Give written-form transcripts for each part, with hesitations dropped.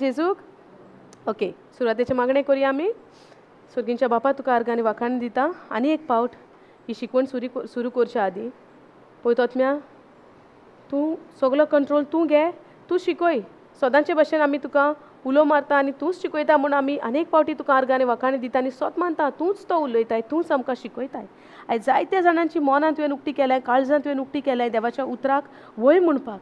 जेजूक okay सुरवातेचें मागणें करुया आमी. सुर्गींच्या बापा तुका आर्गां आनी वाखाण दिता आनी एक पावट ही शिकवण सुरू करच्या आदीं पळय तोतम्या तूं सगलो कंट्रोल तूं घे, तूं शिकय. सदांचे भशेन आमी तुका उलो मारता आनी तूंच शिकयता म्हूण आमी अनेक पावटी तुका आर्गां आनी वाखाण दिता आनी सोत मानता तूंच तो उलयताय, तूंच आमकां शिकयताय. आयज जायत्या जाणांची मनां तुवें उक्ती केल्याय, काळजां तुवें उक्ती केल्याय देवाच्या उतराक वय म्हणपाक.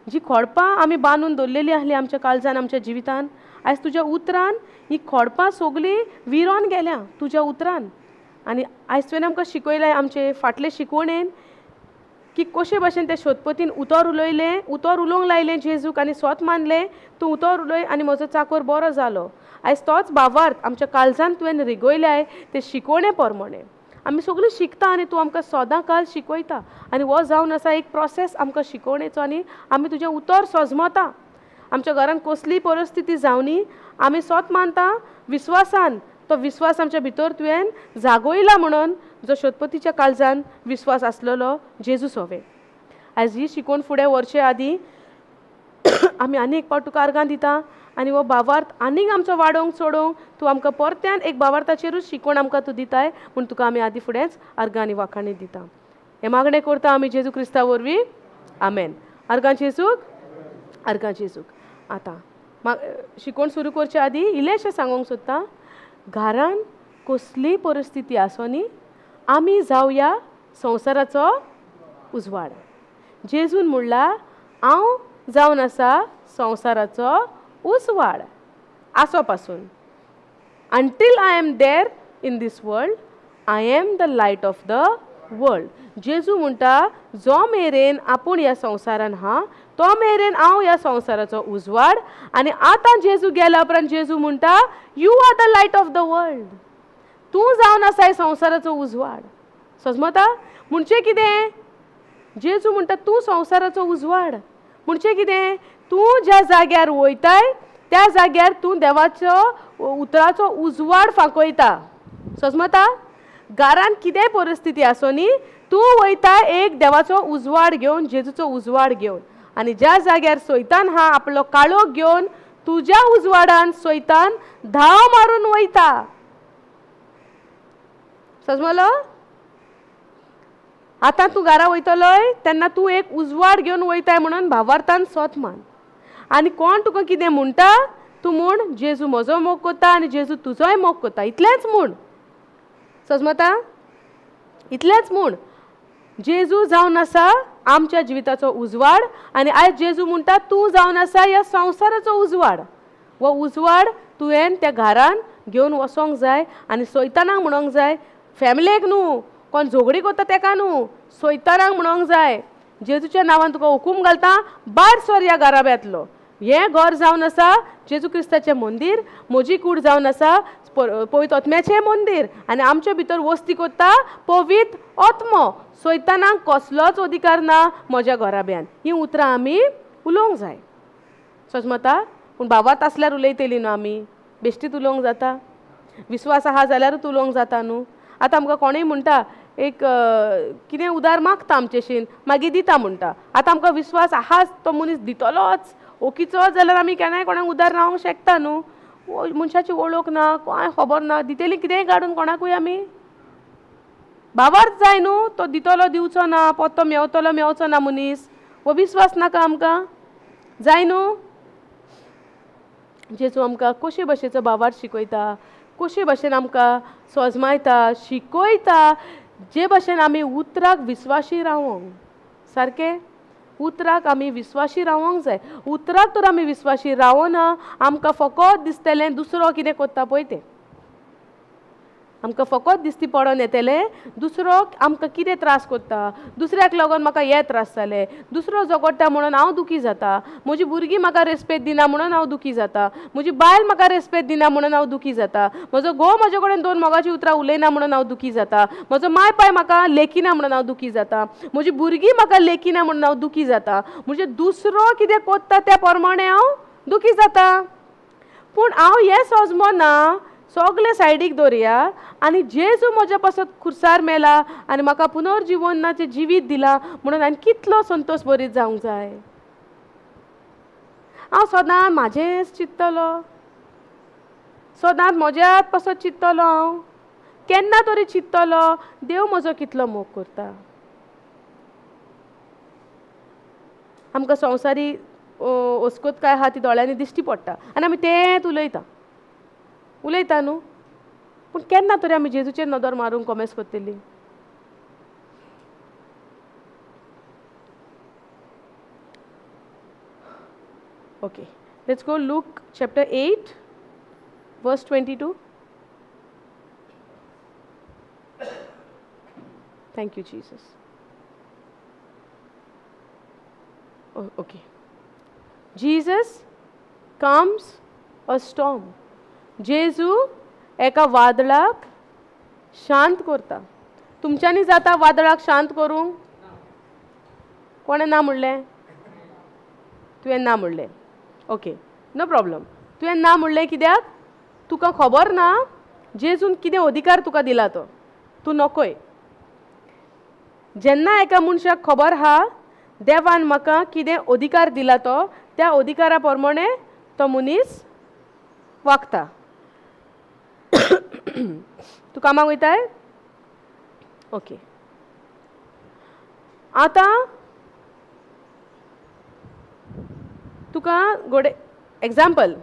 जी खोडपां आमी बांदून दवरलेली आसली आमच्या काळजान, आमच्या जिवितान, आयज तुज्या उतरान ही खोडपां सगळीं विरोन गेल्या तुज्या उतरान. आनी आयज तुवें आमकां शिकयलें आमचे फाटले शिकवणेन की कशे भशेन ते शोधपतीन उतर उलयलें, उतर उलोवंक लायलें जेजूक आनी स्वत मानलें तूं उतर उलय आनी म्हजो चाकोर बरो जालो. आयज तोच भावार्थ आमच्या काळजान तुवें रिगयल्याय ते शिकवणे प्रमाणे आमी सगळीं शिकता आनी तूं आमकां सदां काल शिकयता. आनी हो जावन आसा एक प्रोसेस आमकां शिकवणेचो आनी आमी तुजें उतर सोजमता. आमच्या घरान कसलीय परिस्थिती जावनी आमी सोत मानता विस्वासान, तो विस्वास आमच्या भितर तुवें जागयला म्हणून जो शोधपतीच्या काळजान विस्वास आसलेलो जेजू सोवे. आयज ही शिकवण फुडें व्हरचे आदीं आमी आनी एक पावट तुका आर्गां दिता आनी हो भावार्थ आनीक आमचो वाडोवंक चडोवंक तूं आमकां परत्यान एक भावार्थाचेरूच शिकवण आमकां तूं दिताय म्हूण तुका आमी आदी फुडेंच आर्गां आनी वाखाणी दिता. हें मागणें करता आमी जेजू क्रिस्ता वरवीं, आमेन. आर्गां जेजूक, आर्गां जेजूक. आतां शिकवण सुरू करचे आदीं इल्लेंशें सांगूंक सोदता, घरान कसलीय परिस्थिती आसो न्ही आमी जावया संवसाराचो उजवाड. जेजून म्हणला हांव जावन आसा संवसाराचो उजवाड आसो पासून. Until I am there in this world I am the light of the world. जेजू म्हणटा जो मेरेन आपूण ह्या संवसारान हा तो मेरेन हांव ह्या संवसाराचो उजवाड. आनी आतां जेजू गेल्या उपरांत जेजू म्हणटा you are the light of the world. तूं जावन आसाय संवसाराचो उजवाड. सजमता म्हणचे कितें? जेजू म्हणटा तूं संवसाराचो उजवाड म्हणचे कितें? तूं ज्या जाग्यार वयताय त्या जाग्यार तूं देवाचो उतराचो उजवाड फांकयता. सजमता घरान कितेंय परिस्थिती आसो न्ही तूं वयता एक देवाचो उजवाड घेवन, जेजूचो उजवाड घेवन. आनी ज्या जाग्यार सैतान हा आपलो काळोख घेवन तुज्या उजवाडान सैतान धांव मारून वयता. सजमलो? आतां तूं घरा वयतलोय तेन्ना तूं एक उजवाड घेवन वयताय म्हणून भावार्थान सोत मान. आनी कोण तुका कितें म्हणटा तूं म्हूण जेजू म्हजो मोग कोता आनी जेजू तुजोय मोग कोता, इतलेंच म्हूण. सजमता? इतलेंच म्हूण. जेजू जावन आसा आमच्या जिविताचो उजवाड आनी आयज जेजू म्हणटा तूं जावन आसा ह्या संवसाराचो उजवाड. हो उजवाड तुवें त्या घरान घेवन वचोंक जाय आनी सैतानाक म्हणोंक जाय, फॅमिलीक न्हू, कोण झगडी करता तेका न्हू, सैतानाक म्हणोंक जाय जेजूच्या नांवान तुका हुकूम घालता भायर सर ह्या घराब्यांतलो. हें घर जावन आसा जेजू क्रिस्ताचें मंदीर, म्हजी कूड जावन आसा पवित्र आत्म्याचें मंदीर आनी आमचे भितर वस्ती करता पवित्र आत्मो. सैतानाक कसलोच अधिकार ना म्हज्या घराब्यान. हीं उतरां आमी उलोवंक जाय. सजमता? पूण भावात आसल्यार उलयतली न्हू आमी, बेश्टीत उलोवंक जाता? विस्वास आहा जाल्यारूच उलोवंक जाता न्हू. आतां आमकां कोणूय म्हणटा एक कितें उदार मागता आमचेशीन मागीर दिता म्हणटा. आतां आमकां विस्वास आहाच तो मनीस दितलोच ओकीचो जाल्यार आमी केन्नाय कोणाक उदार रावंक शकता न्हू, मनशाची वळख ना, कांय खबर ना, दितली कितेंय काडून कोणाकूय आमी. भावार्थ जाय न्हू, तो दितलो दिवचो ना, पोतो मेवतलो मेवचो ना मनीस, हो विस्वास नाका आमकां जाय न्हू. जेजू आमकां कशे भाशेचो भावार्थ शिकयता, कशे भाशेन आमकां सोजमायता शिकयता, जे भाशेन आमी उतराक विस्वाशी रावोंक. सारकें, उतराक आमी विस्वाशी रावोंक जाय. उतराक तर आमी विस्वाशी रावना, आमकां फकत दिसतलें दुसरो कितें करता पळय तें, आमकां फकत दिसती पडोन येतलें दुसरो आमकां कितें त्रास करता, दुसऱ्याक लागून म्हाका हे त्रास जाले, दुसरो झगडटा म्हणून हांव दुखी जाता, म्हजी भुरगीं म्हाका रेस्पेद दिना म्हणून हांव दुखी जाता, म्हजी बायल म्हाका रेस्पेद दिना म्हणून हांव दुखी जाता, म्हजो घोव म्हजे कडेन दोन मोगाचीं उतरां उलयना म्हणून हांव दुखी जाता, म्हजो माय पाय म्हाका लेखिना म्हणून हांव दुखी जाता, म्हजी भुरगीं म्हाका लेखिना म्हणून हांव दुखी जाता. म्हणजे दुसरो कितें करता त्या प्रमाणे हांव दुखी जाता. पूण हांव हें सोजमना, सगळे सायडीक दवरया आनी जेजू म्हज्या पासत खुर्सार मेला आनी म्हाका पुनर्जिवनाचें जिवीत दिलां म्हणून हांवें कितलो संतोश बरीत जावंक जाय. हांव सदांच म्हाजेंच चिंततलो, सदांच म्हज्याच पासत चिंततलो, हांव केन्ना तरी चिंततलो देव म्हजो कितलो मोग करता. आमकां संवसारी ओस्कोत काय आहा ती दोळ्यांनी दिश्टी पडटा आनी आमी तेंच उलयता उलयता न्हू. पूण केन्ना तरी आमी जेजूचेर नदर मारूंक कोमेस करतली. Okay, let's go Luke chapter 8 verse 22. Thank you Jesus. Okay, Jesus calms a storm. जेजू एका वादळाक शांत करता. तुमच्यांनी जाता वादळाक शांत करूंक? कोणें ना म्हणलें? तुवें ना म्हणलें, ओके, नो प्रॉब्लम. तुवें ना म्हणलें कित्याक? तुका खबर ना जेजून कितें अधिकार तुका दिला तो, तूं नकोय. जेन्ना एका मनशाक खबर आहा देवान म्हाका कितें अधिकार दिला तो, त्या अधिकारा प्रमाणे तो मनीस वागता. तूं कामाक वयताय? ओके. आतां तुका गोडे एग्जाम्पल,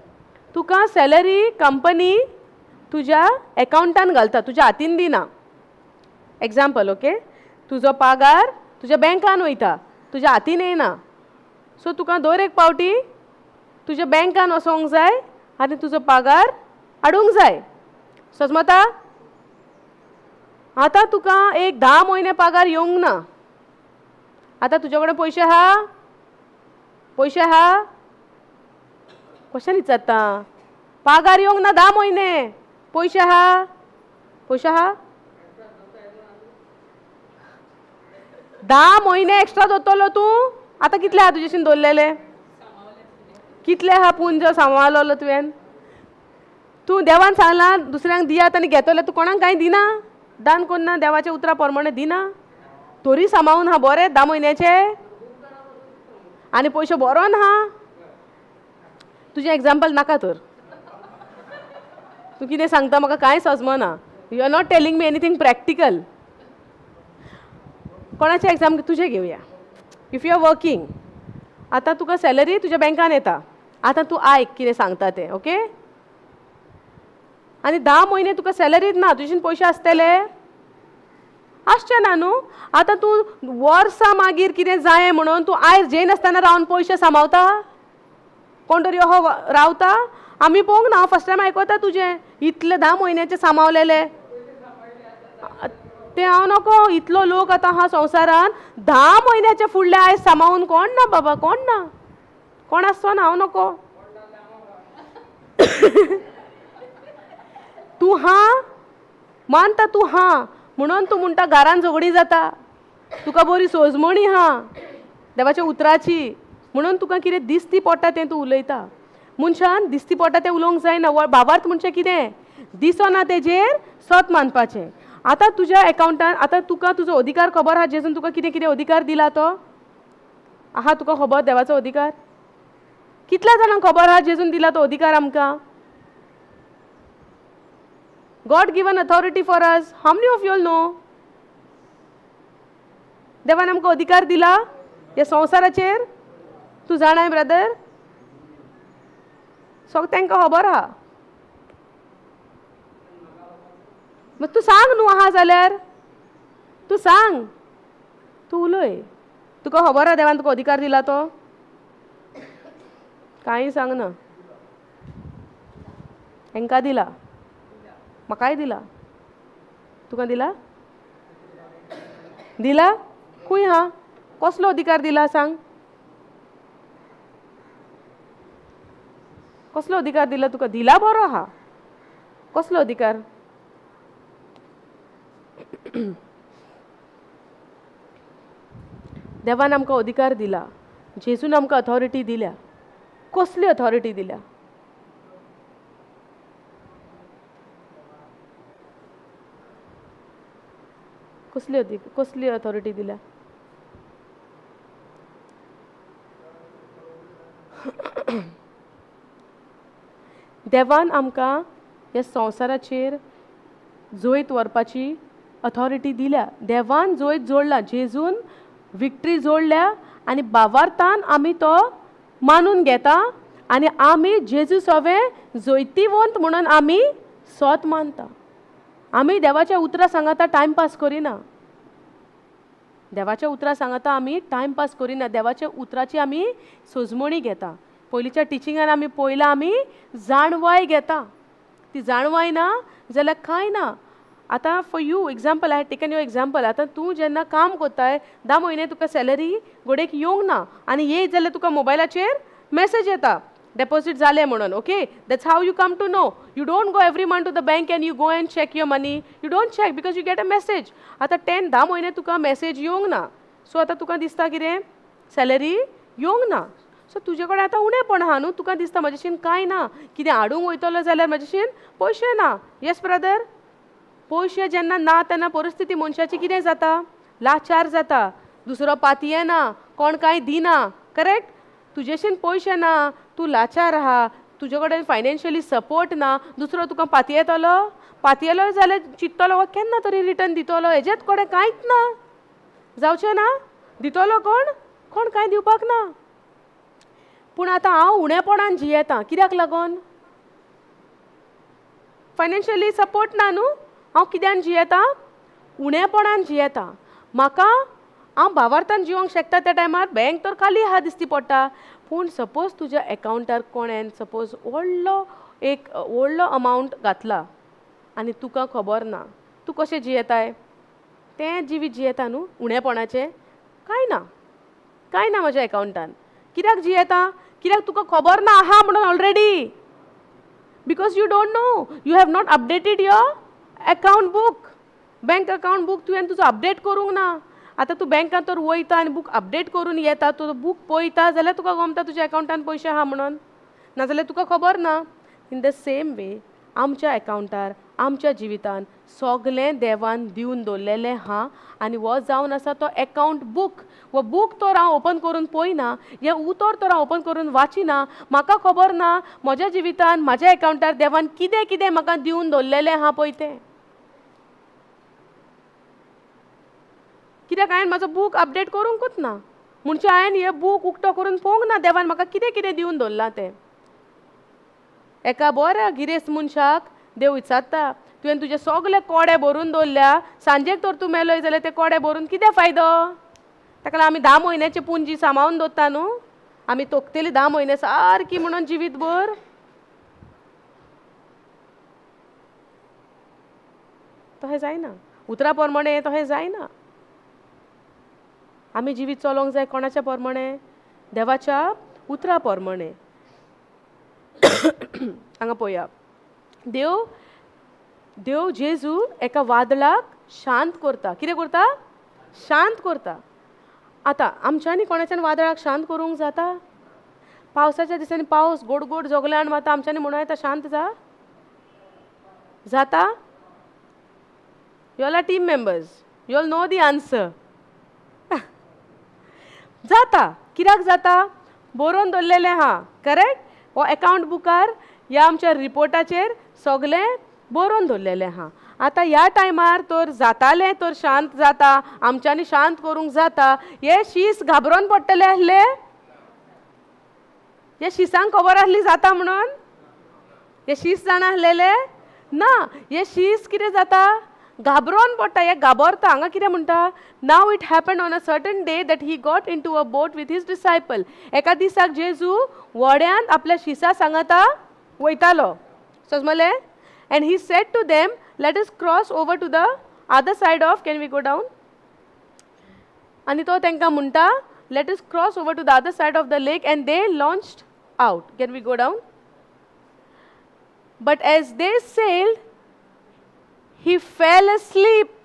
तुका सॅलरी कंपनी तुज्या एकावंटान घालता, तुज्या हातीन दिना. एग्जाम्पल, ओके, तुजो पागार तुज्या बँकान वयता, तुज्या हातीन येना. सो तुका दर एक पावटी तुज्या बँकान वचोंक जाय आनी तुजो पागार हाडूंक जाय. सजमता? आतां तुका एक 10 म्हयने पागार येवंक ना. आतां तुजे कडेन पयशे आहा? पयशे आहा? क्वेश्चन विचारता. पागार येवंक ना 10 म्हयने, पयशे आहा? पयशे आहा? 10 म्हयने एक्स्ट्रा दवरतलो तूं? आतां कितले आहा तुजेशीन दवरलेले? कितले आहा पुंज सांबाळलो तुवें? तूं देवान सांगलां दुसऱ्यांक दियात आनी घेतले, तूं कोणाक कांय दिना, दान कोन्ना, देवाच्या उतरा प्रमाणे दिना, तरी सांबाळून हा बरें 10 म्हयन्याचे आनी पयशे बरोन हा. तुजें एग्जाम्पल नाका तर, तूं कितें सांगता म्हाका कांय सजमना. You are not telling me anything practical. कोणाचें एग्जाम्पल तुजें घेवया. If you are working, आतां तुका सॅलरी तुज्या बँकान येता, आतां तूं आयक कितें सांगता तें, ओके? आनी 10 म्हयने तुका सॅलरीच ना, तुजेन पयशे आसतले? आसचे ना न्हू. आतां तूं वर्सां मागीर कितें जाय म्हणून तूं आयज जेयनासतना रावन पयशे सांबाळता? कोण तरी अहो रावता? आमी पळोवंक ना, हांव फर्स्ट टायम आयकता तुजें इतले 10 म्हयन्याचे सांबाळलेले ते. हांव नको इतलो लोक आतां आहा संवसारान 10 म्हयन्याचे फुडले आयज सांबाळून कोण ना बाबा, कोण ना, कोण आसचो ना, हांव नको. तूं हा मानता, तूं हा म्हणून तूं म्हणटा घरान झगडी जाता, तुका बरी सोजमणी हा देवाच्या उतराची, म्हणून तुका कितें दिसती पडटा तें तूं उलयता. मनशान दिसती पडटा तें उलोवंक जायना. भावार्थ म्हणजे कितें? दिसना तेजेर सत मानपाचें. आतां तुज्या एकावंटान आतां तुका तुजो अधिकार खबर आहा, जेजून तुका कितें कितें अधिकार दिला तो आहा तुका खबर? देवाचो अधिकार कितल्या जाणांक खबर आहा जेजून दिला तो अधिकार आमकां? God given authority for us. How many of you all know? देवान आमकां अधिकार दिला ह्या संवसाराचेर. तूं जाणाय ब्रदर? सगळें तांकां खबर आहा. मागीर तूं सांग न्हू आहा जाल्यार, तूं सांग, तूं उलय. तुका खबर आहा देवान तुका अधिकार दिला तो? कांय सांगना. हेंकां दिला, म्हाकाय दिला, तुका दिला? दिला? खूंय आहा? कसलो अधिकार दिला सांग? कसलो अधिकार दिला तुका? दिला बरो आहा, कसलो अधिकार? देवान आमकां अधिकार दिला, जेजून आमकां अथॉरिटी दिल्या. कसली अथॉरिटी दिल्या? कसली कसली अथॉरिटी दिल्या? देवान आमकां ह्या संवसाराचेर जैत व्हरपाची अथॉरिटी दिल्या. देवान जैत जोडला, जेजून विक्ट्री जोडल्या आनी बावार्थान आमी तो मानून घेता आनी आमी जेजू सवें जैतिवंत म्हणून आमी सोत मानता. आमी देवाच्या उतरां सांगता टायमपास करिना. देवाच्या उतरां सांगता आमी टायमपास करिना. देवाच्या उतराची आमी सोजमणी घेता. पयलींच्या टिचिंगान आमी पयला आमी जाणवाय घेता. ती जाणवाय ना जाल्यार कांय ना. आतां for you example, I had taken your example. आतां तूं जेन्ना काम कोत्ताय 10 म्हयने तुका सॅलरी घोडेक येवंक ना आनी येयत जाल्यार तुका मोबायलाचेर मॅसेज येता डेपॉझीट जालें म्हणून. Okay, that's how you come to know. You don't go every month to the bank and you go and check your money. You don't check because you get a message. आतां 10 म्हयने तुका message येवंक ना, so आतां तुका दिसता कितें salary येवंक ना, सो तुजे कडेन आतां उणेपण आहा न्हू. तुका दिसता म्हजेशीन कांय ना, कितें हाडूंक वयतलो जाल्यार म्हजेशीन पयशे ना. येस ब्रदर, पयशे जेन्ना ना तेन्ना परिस्थिती मनशाची कितें जाता? लाचार जाता. दुसरो पातयेना, कोण कांय दिना. करेक्ट? तुजेशीन पयशे ना, तूं लाचार आहा, तुजे कडेन फायनान्शियली सपोर्ट ना, दुसरो तुका पातयेतलो? पातयेलो जाल्यार चिंततलो हो केन्ना तरी रिटर्न दितलो, हेजेच कडेन कांयच ना, जावचें ना. दितलो कोण? कोण कांय दिवपाक ना. पूण आतां हांव उणेपणान जियेतां. कित्याक लागून? फायनान्शियली सपोर्ट ना न्हू. हांव कित्यान जियेतां? उणेपणान जियेतां. म्हाका हांव भावार्थान जिवंक शकता त्या टायमार बँक तर खाली आहा दिसती पडटा. पूण सपोज तुज्या एकावंटार कोणेन सपोज व्हडलो एक व्हडलो अमावंट घातला आनी तुका खबर ना, तूं कशें जियेताय? तें जिवीत जियेता न्हू उणेपणाचें. कांय ना, कांय ना म्हज्या एकावंटान. कित्याक जियेता? कित्याक तुका खबर ना आहा म्हणून already. Because you don't know, you have not updated your account book, bank account book तुवें तुजो अपडेट करूंक ना. आतां तूं बँकान तर वयता आनी बूक अपडेट करून येता, तुजो बूक पळयता जाल्यार तुका गमता तुज्या एकावंटान पयशे आहा म्हणून, नाजाल्यार तुका खबर ना. इन the same way आमच्या एकावंटार आमच्या जिवितान सगळें देवान दिवन दवरलेलें आहा आनी हो जावन आसा तो एकावंट बूक. हो बूक तर हांव ओपन करून पळयना, हें उतर तर हांव ओपन करून वाचिना, म्हाका खबर ना म्हज्या जिवितान म्हज्या एकावंटार देवान कितें कितें म्हाका दिवन दवरलेलें आहा पळय तें. कित्याक हांवें म्हाजो बूक अपडेट करूंकूच ना, म्हणजे हांवें हें बूक उक्तो करून पळोवंक ना देवान म्हाका कितें कितें दिवन दवरलां तें. एका बऱ्या गिरेस्त मनशाक देव विचारता, तुवें तुजे सगळे कोडे भरून दवरल्या, सांजेक तर तूं मेलोय जाल्यार ते कोडे भरून कितें फायदो? ताका लागून आमी 10 म्हयन्याची पुंजी सांबाळून दवरता न्हू, आमी तोखतली 10 म्हयने सारकी म्हणून जिवीत भर. तशें जायना, उतरां प्रमाणें तशें जायना. आमी जिवीत चलोवंक जाय कोणाच्या प्रमाणें? देवाच्या उतरां प्रमाणें. हांगा पळोवया, देव देव जेजू एका वादळाक शांत करता. कितें करता? शांत करता. आतां आमच्यांनी कोणाच्यान वादळाक शांत करूंक जाता? पावसाच्या दिसांनी पावस गोड गोड जोगल्यान वता, आमच्यांनी म्हणूं येता शांत जा? जाता? You all are team members, you all know the answer. जाता. कित्याक जाता? बरोवन दवरलेलें आहा, करेक्ट? हो एकावंट बुकार ह्या आमच्या रिपोर्टाचेर सगळें बरोवन दवरलेलें आहा. आतां ह्या टायमार तर जातालें तर शांत जाता, आमच्यांनी शांत करूंक जाता. हे शीस घाबरोन पडटले आसले? हे शिसांक खबर आसली जाता म्हणून? हे शीस जाणा आसलेले ना. हे शीस कितें जाता, घाबरोन पडटा, हे घाबरता. हांगा कितें म्हणटा, now it happen on a certain day that he got into a boat with his disciple. एका दिसाक जेजू व्हड्यांत आपल्या शिसा सांगाता वयतालो, समजलें? And he said to them, let us cross over to the other side of, can we go down? आनी तो तांकां म्हणटा, let us cross over to the other side of the lake, and they launched out. Can we go down? But as they sailed, he fell asleep.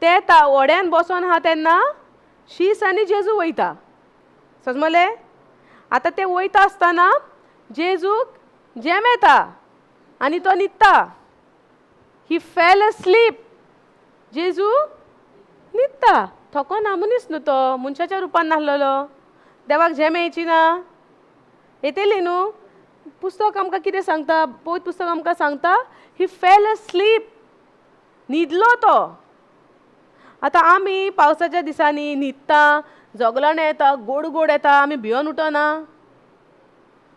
ते व्हड्यान बसोन आहा तेन्ना शीस आनी जेजू वयता, समजलें? आतां ते वयता आसतना जेजूक जेम येता आनी तो न्हिदता. He fell asleep. जेजू न्हिदता. थको ना मनीस न्हू तो, मनशाच्या रुपान नासलेलो, देवाक झेम येयची ना, येतली न्हू. पुस्तक आमकां कितें सांगता, पवित्र पुस्तक आमकां सांगता, he fell asleep, न्हिदलो तो. आतां आमी पावसाच्या दिसांनी न्हिदता, जोगलां येता, गोड गोड येता, आमी भियोन उठना,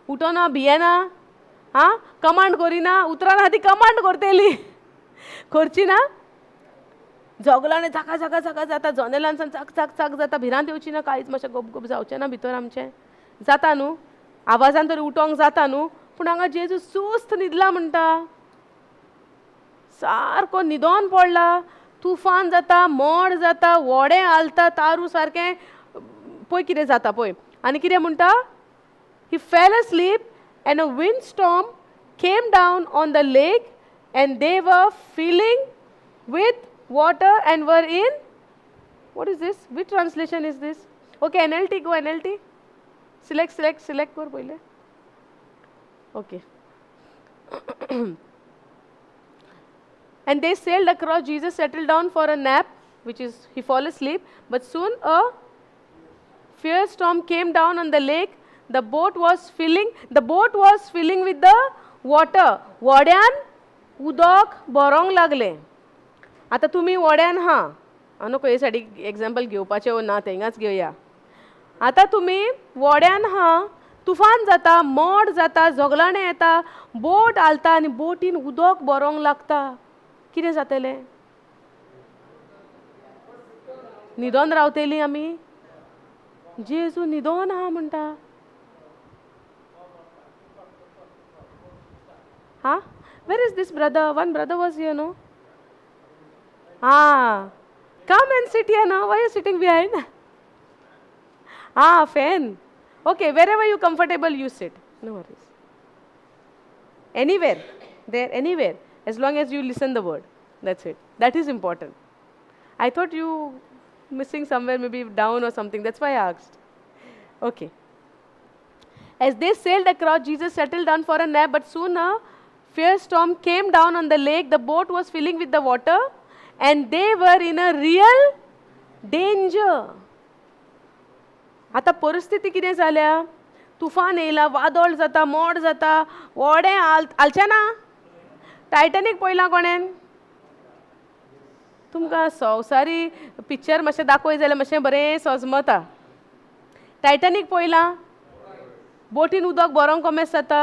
उठना, भियेना, आं, कमांड करिना, उतरां ना ती कमांड करतली, करची ना. जोगलां झाका झाका झाका जाता, जनेलांसान चाक चाक चाक जाता, भिरांत येवची ना, कांयच मातशें गोप गोप जावचें ना भितर आमचें, जाता न्हू, आवाजान तरी उठोंक जाता न्हू. पूण हांगा जेजू सुस्त न्हिदला म्हणटा, सारको न्हिदोन पडला. तुफान जाता, मोड जाता, व्हडें हालता, तारू सारकें पळय कितें जाता पळय. आनी कितें म्हणटा, he fell asleep and a wind storm came down on the lake and they were filling with water and were in, what is this? Which translation is this? Okay, NLT, go NLT. Select, select, select kar पहिले. Okay. And they sailed across. Jesus settled down for a nap, which is he fall asleep. But soon a fierce storm came down on the lake. The boat was filling. The boat was filling with the water. व्हड्यान उदक भरोंक लागलें. आतां तुमी व्हड्यान हा, हांव नको हे सायडीक example घेवपाचें ना, तेंगाच घेवया. आतां तुमी व्हड्यान हा, तुफान जाता, मोड जाता, झगलाणें येता, बोट हालता आनी बोटीन उदक भरोंक लागता. कितें जातलें? न्हिदोन रावतलीं आमी? जेजू न्हिदोन आहा म्हणटा. हा, where is this brother? One brother was here no? Ah, come and sit here now. Why are you sitting behind? Ah, fan. Okay, wherever you comfortable, you sit. No worries. Anywhere, there, anywhere, as long as you listen the word. That's it. That is important. I thought you missing somewhere, maybe down or something. That's why I asked. Okay. As they sailed across, Jesus settled down for a nap, but soon a fierce storm came down on the lake. The boat was filling with the water, and they were in a real danger. आतां परिस्थिती कितें जाल्या, तुफान येयला, वादळ जाता, मोड जाता, व्हडें हालचें ना. टायटॅनीक पळयलां कोणेन? तुमकां संवसारी पिक्चर मातशें दाखय जाल्यार मातशें बरें सजमता. टायटॅनीक पळयलां? बोटीन उदक भरोंक कोमेस जाता,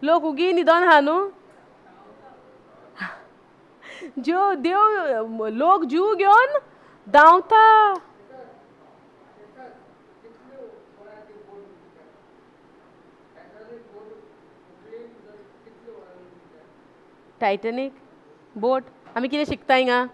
लोक उगी न्हिदोन आहा न्हू. ज्यो देव लोक जीव घेवन धांवता. टायटॅनीक बोट आमी कितें शिकता हिंगा?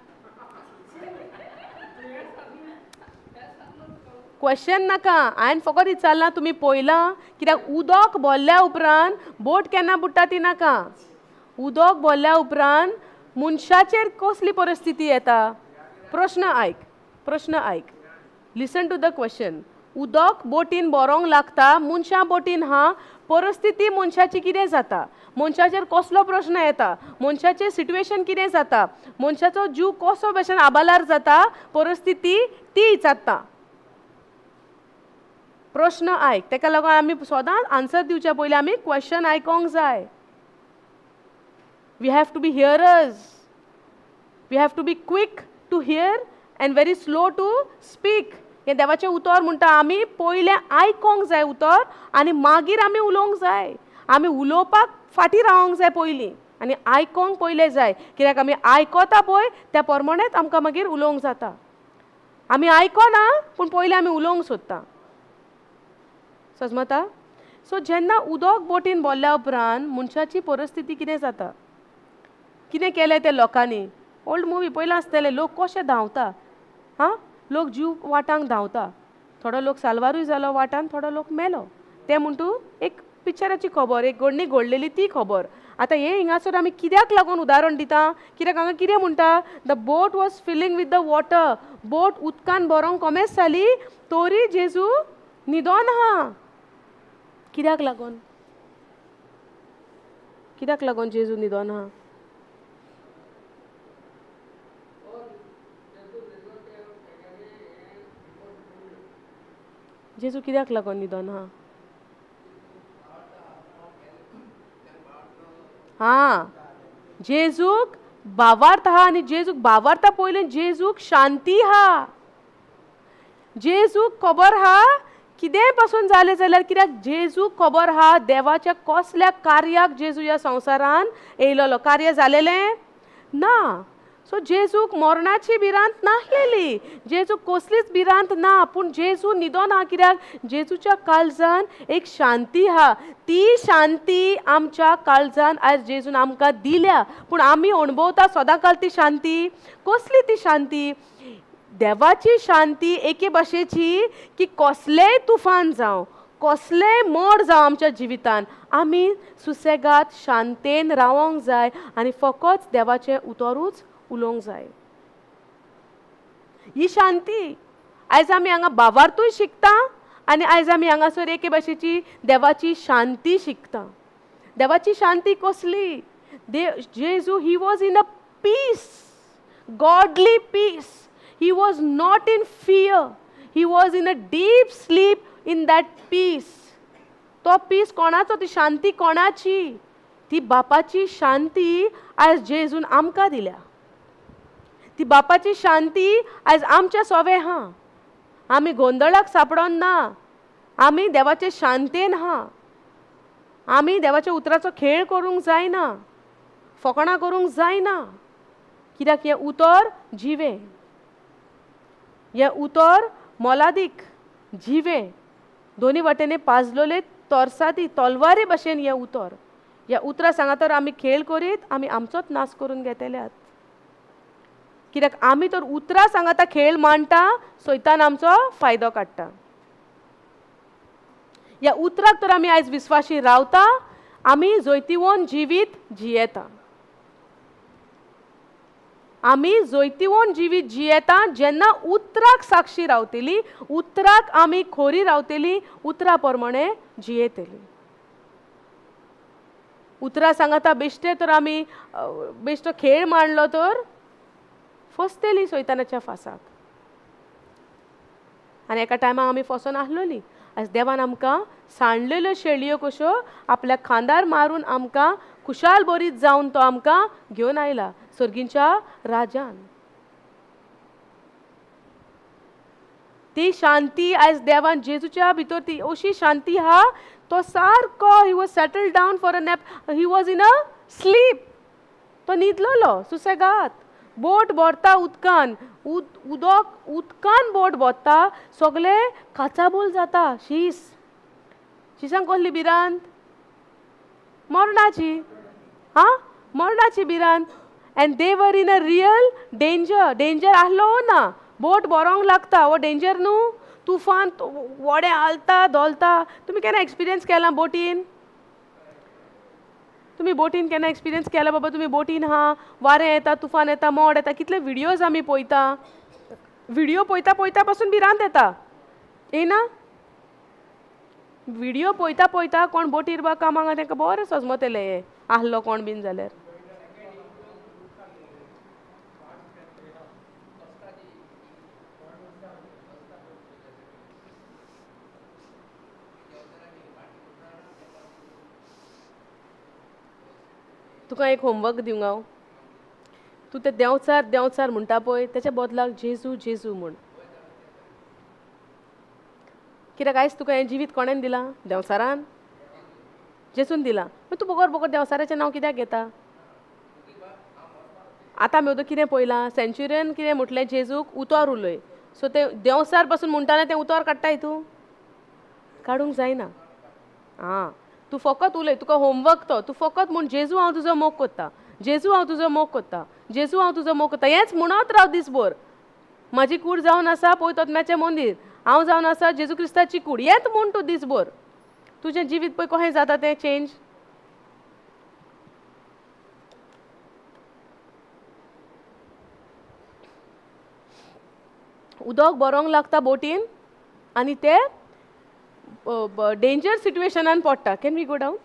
क्वेश्चन नाका, हांवें फकत विचारलां तुमी पळयलां कित्याक उदक भरल्या उपरांत बोट केन्ना बुडटा ती नाका. उदक भरल्या उपरांत मनशाचेर कसली परिस्थिती येता? प्रश्न आयक, प्रश्न आयक, लिसन टू the question. उदक बोटीन भरोंक लागता, मनशां बोटीन हा, परिस्थिती मनशाची कितें जाता, मनशाचेर कसलो प्रश्न येता, मनशाचें सिट्युएशन कितें जाता, मनशाचो जीव कसो भशेन आबालार जाता, परिस्थिती ती विचारता. प्रश्न आयक. तेका लागून आमी सदांच आन्सर दिवच्या पयलीं आमी क्वेश्चन आयकोंक जाय. We have to be hearers. We have to be quick to hear and very slow to speak. हें देवाचें उतर म्हणटा आमी पयलें आयकोंक जाय उतर आनी मागीर आमी उलोवंक जाय. आमी उलोवपाक फाटीं रावोंक जाय पयलीं आनी आयकोंक पयलें जाय, कित्याक आमी आयकता पळय त्या प्रमाणेच आमकां मागीर उलोवंक जाता. आमी आयकना पूण पयलीं आमी उलोवंक सोदता. सजमता? सो जेन्ना उदक बोटीन भरल्या उपरांत मनशाची परिस्थिती कितें जाता, कितें केलें त्या लोकांनी? ओल्ड मुवी पयलां आसतलें, लोक कशे धांवता, हां, लोक जीव वाटांक धांवता. थोडो लोक साल्वारूय जालो वाटान, थोडो लोक मेलो. तें म्हण तूं एक पिक्चराची खबर, एक घडणी घडलेली ती खबर. आतां हें हिंगासर आमी कित्याक लागून उदाहरण दिता? कित्याक हांगा कितें म्हणटा, the boat was filling with the water. Boat उदकान भरोंक कोमेस जाली तरी जेजू न्हिदोन आहा. कित्याक लागून? कित्याक लागून जेजू न्हिदोन आहा? जेजू कित्याक लागून न्हिदोन आहा? हां, जेजूक भावार्थ आहा आनी जेजूक भावार्था पयलीं जेजूक शांती आहा. जेजूक खबर आहा कितेंय पासून जालें जाल्यार, कित्याक जेजूक खबर आहा देवाच्या कसल्या कार्याक जेजू ह्या संवसारान येयलेलो. कार्य जालेलें ना. सो जेजूक मरणाची भिरांत नासलेली, जेजूक कसलीच भिरांत ना, पूण जेजू न्हिदोन आहा. कित्याक जेजूच्या काळजान एक शांती आहा. ती शांती आमच्या काळजान आयज जेजून आमकां दिल्या, पूण आमी अणभवता सदां काल ती शांती. कसली ती शांती? देवाची शांती एके भाशेची की कसलेंय तुफान जावं, कसलेंय मोड जावं आमच्या जिवितान, आमी सुसेगाद शांतेन रावोंक जाय आनी फकत देवाचें उतरूच उलोवंक जाय. ही शांती आयज आमी हांगा भावार्थूय शिकता आनी आयज आमी हांगासर एके भाशेची देवाची शांती शिकता. देवाची शांती कसली? जेजू he was in a peace, godly peace. He was not in fear. He was in a deep sleep in that peace. तो पीस कोणाचो? ती शांती कोणाची? ती बापाची शांती आयज जेजून आमकां दिल्या. ती बापाची शांती आयज आमच्या सोवे आहा. आमी गोंदळाक सापडोन ना, आमी देवाचे शांतेन आहा. आमी देवाच्या उतराचो खेळ करूंक जायना, फकाणां करूंक जायना, कित्याक हें उतर जिवें, हें उतर मोलादीक जिवें, दोनी वाटेने पाजलोले तोरसादी तलवारी भशेन हें उतर. ह्या उतरा सांगा तर आमी खेळ करीत आमी आमचोच नाश करून घेतल्यात, कित्याक आमी तर उतरां सांगाता खेळ मांडटा, सैतान आमचो फायदो काडटा. ह्या उतराक तर आमी आयज विस्वाशी रावता, आमी जैतिवंत जिवीत जियेता. आमी जैतिवंत जिवीत जियेता जेन्ना उतराक साक्षी रावतली, उतराक आमी खोरी रावतली, उतरा प्रमाणे जियेतली. उतरां सांगाता बेश्टे तर आमी बेश्टो खेळ मांडलो तर फसतली सैतानाच्या फासाक. आनी एका टायमार आमी फसोन आसलोली. आयज देवान आमकां सांडलेल्यो शेळयो कश्यो आपल्या खांदार मारून आमकां खुशाल बरीत जावन तो आमकां घेवन आयला सर्गींच्या राजान. ती शांती आयज देवान जेजूच्या भितर ती अशी शांती आहा, तो सारको he was settled down for a nap, he was in a sleep. तो न्हिदलोलो सुसेगाद. बोट भरता उदकान, उदक उदकान बोट भरता, सगळे काचाबूल जाता. शीस शिसांक कसली भिरांत? मरणाची. हां, मरणाची भिरांत. And they were in a real danger. Danger आसलो ना, बोट भरोंक लागता, हो डेंजर न्हू. तुफान व्हडें हालता धोलता. तुमी केन्ना एक्सपिरियन्स केला बोटीन? तुमी बोटीन केन्ना एक्सपिरियन्स केला बाबा? तुमी बोटीन आहा, वारें येता, तुफान येता, मोड येता, कितले विडियोज आमी पळयता. विडियो पळयता पळयता पासून भिरांत येता, येना? विडियो पळयता पळयता कोण बोटीर बा कामाक तांकां बरें सजमतलें हें आहलो कोण बीन जाल्यार. तुका एक होमवर्क दिवंक हांव. तूं ते देंवचार देंवचार म्हणटा पळय तेच्या बदलाक जेजू जेजू म्हूण. कित्याक आयज तुका हें जिवीत कोणेन दिलां? देंवचारान, जेजून दिलां. मागीर तूं बगर बगर देंवचाराचें नांव कित्याक घेता? आतां आमी कितें पळयलां, सेंच्युरियन कितें म्हटलें जेजूक उतोर उलय. सो तें देंवचार पासून म्हणटाना तें उतोर काडटाय तूं? काडूंक जायना. आं, तूं फकत उलय, तुका होमवर्क तो, तूं फकत म्हूण जेजू हांव तुजो मोग कोत्ता, जेजू हांव तुजो मोग कोत्ता, जेजू हांव तुजो मोग कोत्ता, हेंच म्हणत राव दीसभर. म्हाजी कूड जावन आसा पळय तोतम्याचें मंदीर, हांव जावन आसा जेजू क्रिस्ताची कूड, हेंच म्हूण तूं दीसभर. तुजें जिवीत पळय कशें जाता तें चेंज. उदक बरोंक लागता बोटीन आनी ते डेंजर सिट्युएशनान पडटा. Can we go down?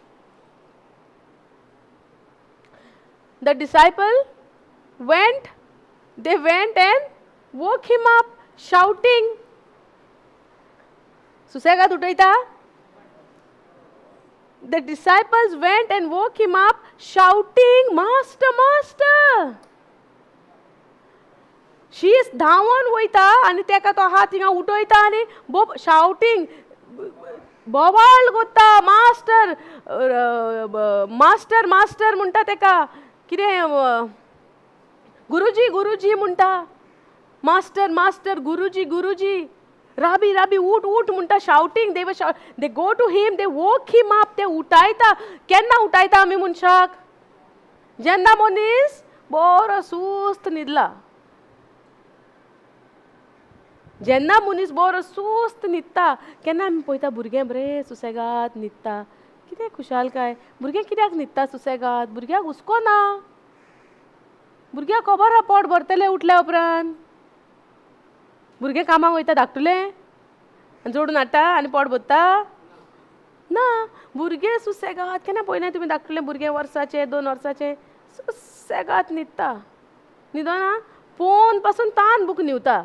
The disciple went, they went and woke him up shouting. सुसेगाद उठयता. The disciples went and woke him up shouting, master master. शीस धांवन वयता आनी तेका तो हात थिंगा उठयता आनी बोब शावटींग बोवाळ कोत्ता, मास्टर मास्टर मास्टर म्हणटा तेका. कितें गुरुजी गुरुजी म्हणटा, मास्टर मास्टर गुरुजी गुरुजी, राबी राबी उठ उठ म्हणटा. Shouting, they they go to him, they woke him up. ते उठायता. केन्ना उठायता आमी मनशाक? जेन्ना मनीस बरो सुस्त न्हिदला. जेन्ना मनीस बरो सुस्त न्हिदता केन्ना आमी पळयता भुरगें बरें सुसेगाद न्हिदता. कितें खुशालकाय, भुरगें कित्याक न्हिदता सुसेगाद? भुरग्याक हुस्को ना, भुरग्याक खबर आहा पोट भरतलें उठल्या उपरांत. भुरगें कामाक वयता धाकटुलें आनी जोडून हाडटा आनी पोट भरता ना. भुरगें सुसेगाद केन्ना पळयना तुमी धाकटुलें भुरगें वर्साचें 2 वर्साचें सुसेगाद न्हिदता. न्हिदना पोवन पासून तान भूक न्हिवता.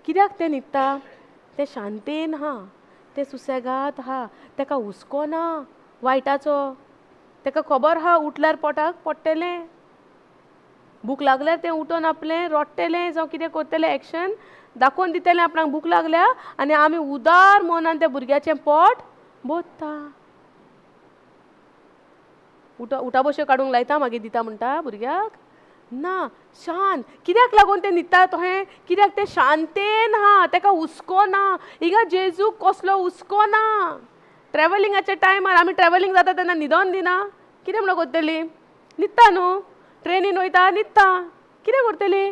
कित्याक तें न्हिदता? तें शांतेन आहा, तें सुसेगाद आहा, तेका हुस्को ना वायटाचो. तेका खबर आहा उठल्यार पोटाक पडटलें, भूक लागल्यार तें उठोन आपलें रडटलें जावं कितें करतलें, एक्शन दाखोवन दितलें आपणाक भूक लागल्या. आनी आमी उदार मनान त्या भुरग्याचें पोट भरता. उठा बश्यो काडूंक लायता मागीर दिता म्हणटा भुरग्याक ना. शांत कित्याक लागून तें न्हिदता तोहें? कित्याक तें शांतेन आहा, तेका हुस्को ना. हिंगा जेजूक कसलो हुस्को ना. ट्रॅवलिंगाच्या टायमार आमी ट्रॅवलिंग जाता तेन्ना न्हिदोन दिना. कितें म्हणून करतली? न्हिदता न्हू, ट्रेनीन वयता न्हिदता. कितें करतली?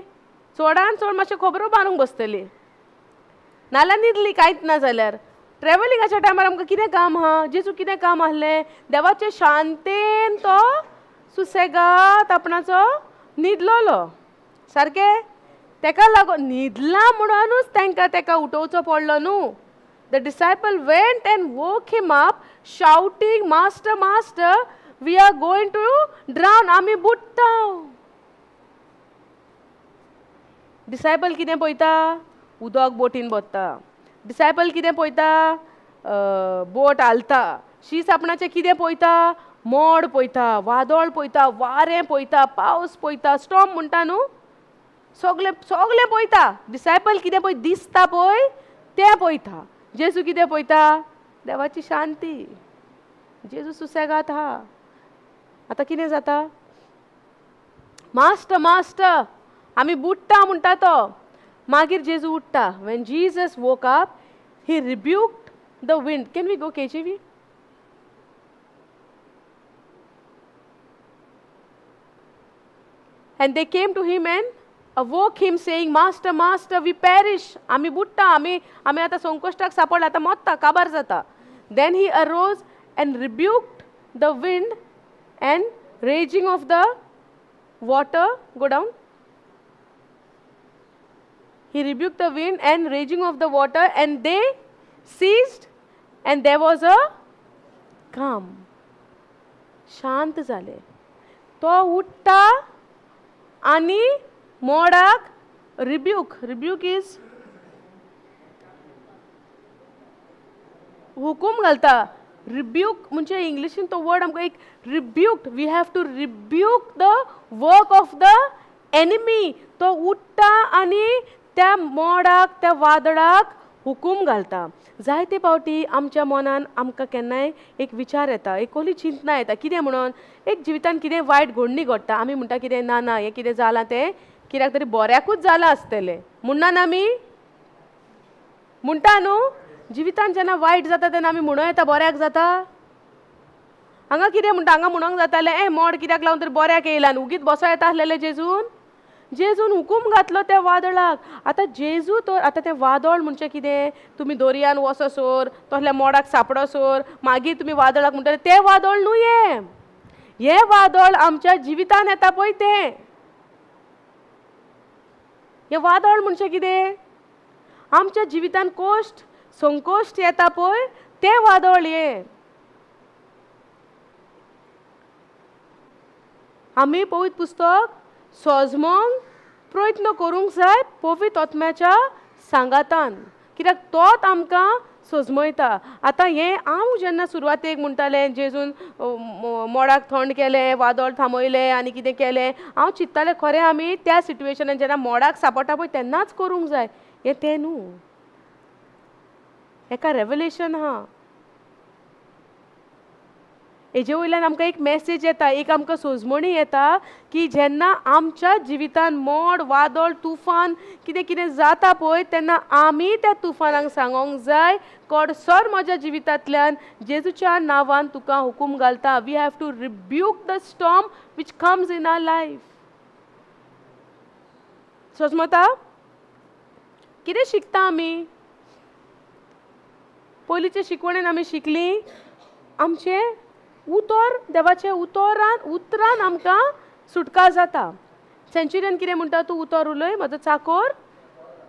चडान चड मातशें खबरो बांदूंक बसतली, नाल्यार न्हिदली कांयच ना जाल्यार. ट्रॅवलिंगाच्या टायमार आमकां कितें काम आहा? जेजू कितें काम आहलें? देवाचे शांतेन तो सुसेगाद आपणाचो न्हिदलोलो. सारकें तेका लागून न्हिदला म्हणूनच तांकां तेका उठोवचो पडलो न्हू. The disciple went and woke him up shouting, master master, we are going to drown, आमी बुडटा. डिसायपल कितें पळयता? उदक बोटीन भरता. डिसायपल कितें पळयता? बोट हालता. शीस आपणाचें कितें पळयता? मोड पळयता, वादळ पळयता, वारें पळयता, पावस पळयता, स्टॉर्म म्हणटा न्हू, सगळें सगळें पळयता. डिसायपल कितें पळय दिसता पळय तें पळयता. जेजू कितें पळयता? देवाची शांती. जेजू सुसेगाद आहा. आतां कितें जाता? मास्टर मास्टर आमी बुडटा म्हणटा तो. मागीर जेजू उठ्ठा. When Jesus woke up he rebuked the wind. Can we go KJV? And they came to him and awoke him, saying, Master, Master, we perish. आमी बुडटा, आमी आमी आतां संकश्टाक सापडला, आतां मोत्ता, काबार जाता. Then he arose and rebuked the wind and raging of the water. Go down. He rebuked the wind and raging of the water, and they ceased, and there was a calm. शांत जाले. तो उठ्ठा आनी मोडाक rebuke, rebuke is हुकूम घालता. Rebuke म्हणजे इंग्लिशीन तो word आमकां एक rebuked, we have to rebuke the work of the enemy. तो उठ्ठा आनी त्या मोडाक, त्या वादळाक हुकूम घालता. जायते पावटी आमच्या मनान आमकां केन्नाय एक विचार येता, एक कसली चिंतना येता, कितें म्हणून एक जिवितान कितें वायट घडणी घडटा, आमी म्हणटा कितें ना ना हें कितें जालां तें कित्याक तरी बऱ्याकूच जालां आसतलें म्हणना आमी म्हणटा न्हू. जिवितान जेन्ना वायट जाता तेन्ना आमी म्हणूं येता बऱ्याक जाता. हांगा कितें म्हणटा, हांगा म्हणूंक जातालें ए मोड कित्याक लावन तरी बऱ्याक येयला न्हू, उगीत बसो येता आसलेलें जेजून. जेजून हुकूम घातलो त्या वादळाक. आतां जेजू तर आतां तें वादळ म्हणजे कितें, तुमी दर्यान वचसर तसल्या मोडाक सापडसर मागीर तुमी वादळाक म्हणटले, तें वादळ न्हू हें, हें वादळ आमच्या जिवितान येता पळय तें. हें वादळ म्हणजे कितें, आमच्या जिवितान कोश्ट संकोश्ट येता पळय तें वादळ हें. आमी पवित्र पुस्तक सोजमोंक प्रयत्न करूंक जाय पवित्र आत्म्याच्या सांगातान, कित्याक तोच आमकां सोजमयता. आतां हें हांव जेन्ना सुरवातेक म्हणटालें जेजून मोडाक थंड केलें, वादळ थांबयलें आनी कितें केलें, हांव चिंत्तालें खरें आमी त्या सिट्युएशनान जेन्ना मोडाक सांपडटा पळय तेन्नाच करूंक जाय. हें तें न्हू, एका रेवलेशन आहा. हेजे वयल्यान आमकां एक मॅसेज येता, एक आमकां सोजमणी येता की जेन्ना आमच्या जिवितान मोड, वादळ, तुफान कितें कितें जाता पळय तेन्ना आमी त्या तुफानाक सांगोंक जाय, कडसर म्हज्या जिवितांतल्यान जेजूच्या नांवान तुका हुकूम घालता. We have to rebuke the storm which comes in our life. सोजमता कितें शिकता आमी? पयलींचे शिकवणेन आमी शिकली आमचें उतर, देवाचें उतरान उतरान आमकां सुटका जाता. सेंच्युरियन कितें म्हणटा, तूं उतर उलय म्हजो चाकोर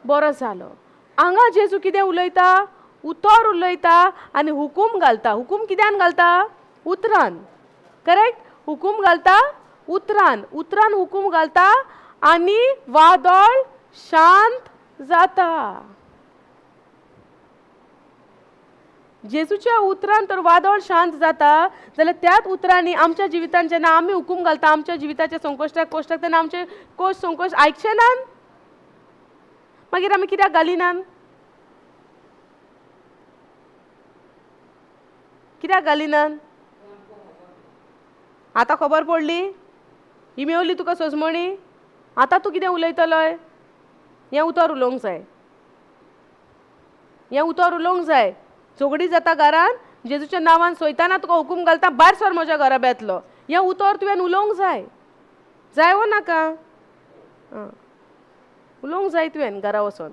बरो जालो. हांगा जेजू कितें उलयता, उतर उलयता आनी हुकूम घालता. हुकूम कित्यान घालता? उतरान. करेक्ट? हुकूम घालता उतरान, उतरान हुकूम घालता आनी वादळ शांत जाता. जेजूच्या उतरान तर वादळ शांत जाता जाल्यार त्याच उतरांनी आमच्या जिवितान जेन्ना आमी हुकूम घालता आमच्या जिविताच्या संकश्टाक कोश्टाक तेन्ना आमचे कोश संकोश आयकचे नात, मागीर आमी कित्याक घालिनात? कित्याक घालिनात? आतां खबर पडली, ही मेवली तुका सोजमणी, आतां तूं कितें उलयतलोय? हें उतर उलोवंक जाय, हें उतर उलोवंक जाय. झगडी जाता घरान, जेजूच्या नांवान सोयताना तुका हुकूम घालता भायर सर म्हज्या घराब्यांतलो, हें उतर तुवें उलोवंक जाय. जाय वो नाका? आं, उलोवंक जाय तुवें घरा वचोन.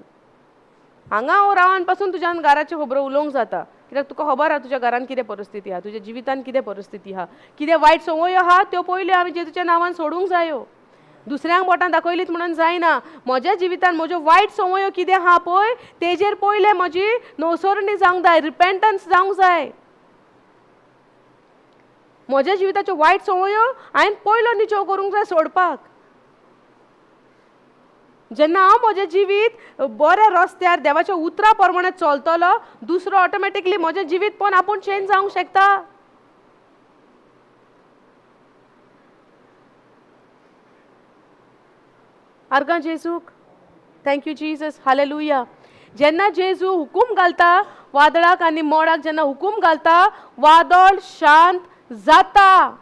हांगा हांव रावन पासून तुज्यान घराच्यो खबरो उलोवंक जाता, कित्याक तुका खबर आहा तुज्या घरान कितें परिस्थिती आहा, तुज्या जिवितान कितें परिस्थिती आहा, कितें वायट संवयो आहा त्यो पयल्यो आमी जेजूच्या नांवान सोडूंक जायो. दुसऱ्यांक बोटां दाखयलीत म्हणून जायना. म्हज्या जिवितान म्हज्यो वायट संवयो कितें आहा पळय तेजेर पयलें म्हजी नवसरणी जावंक जाय, रिपेंटन्स जावंक जाय. म्हज्या जिविताच्यो वायट संवयो हांवें पयलो निचेव करूंक जाय सोडपाक. जेन्ना हांव म्हजें जिवीत बऱ्या रस्त्यार देवाच्या उतरा प्रमाणे चलतलो, दुसरो ऑटोमॅटिकली म्हजें जिवीत पण आपूण चेंज जावंक शकता. आर्गां जेजूक. Thank you Jesus, hallelujah. जेन्ना जेजू हुकूम घालता वादळाक आनी मोडाक, जेन्ना हुकूम घालता वादळ शांत जाता.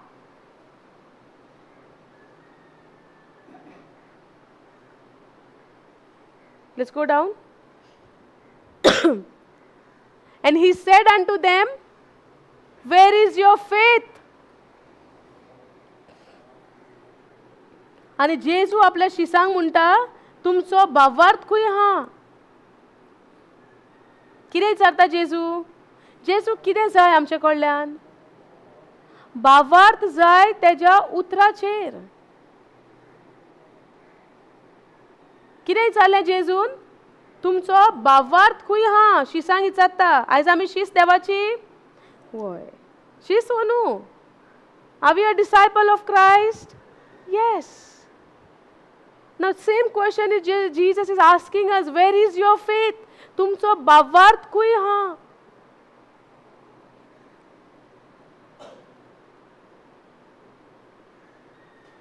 Let's go down. And he said unto them, where is your faith? आनी जेजू आपल्या शिसांक म्हणटा तुमचो भावार्थ खंय आहा? कितें विचारता जेजू? जेजू कितें जाय आमचे कडल्यान? भावार्थ जाय तेज्या उतराचेर. कितें विचारलें जेजून? तुमचो भावार्थ खंय आहा? शिसांक विचारता. आयज आमी शीस देवाची? वय शीस वो न्हू? Are we a disciple of Christ? Yes. Now same question is Jesus is asking us, where is your faith? तुमचो भावार्थ खंय आहा?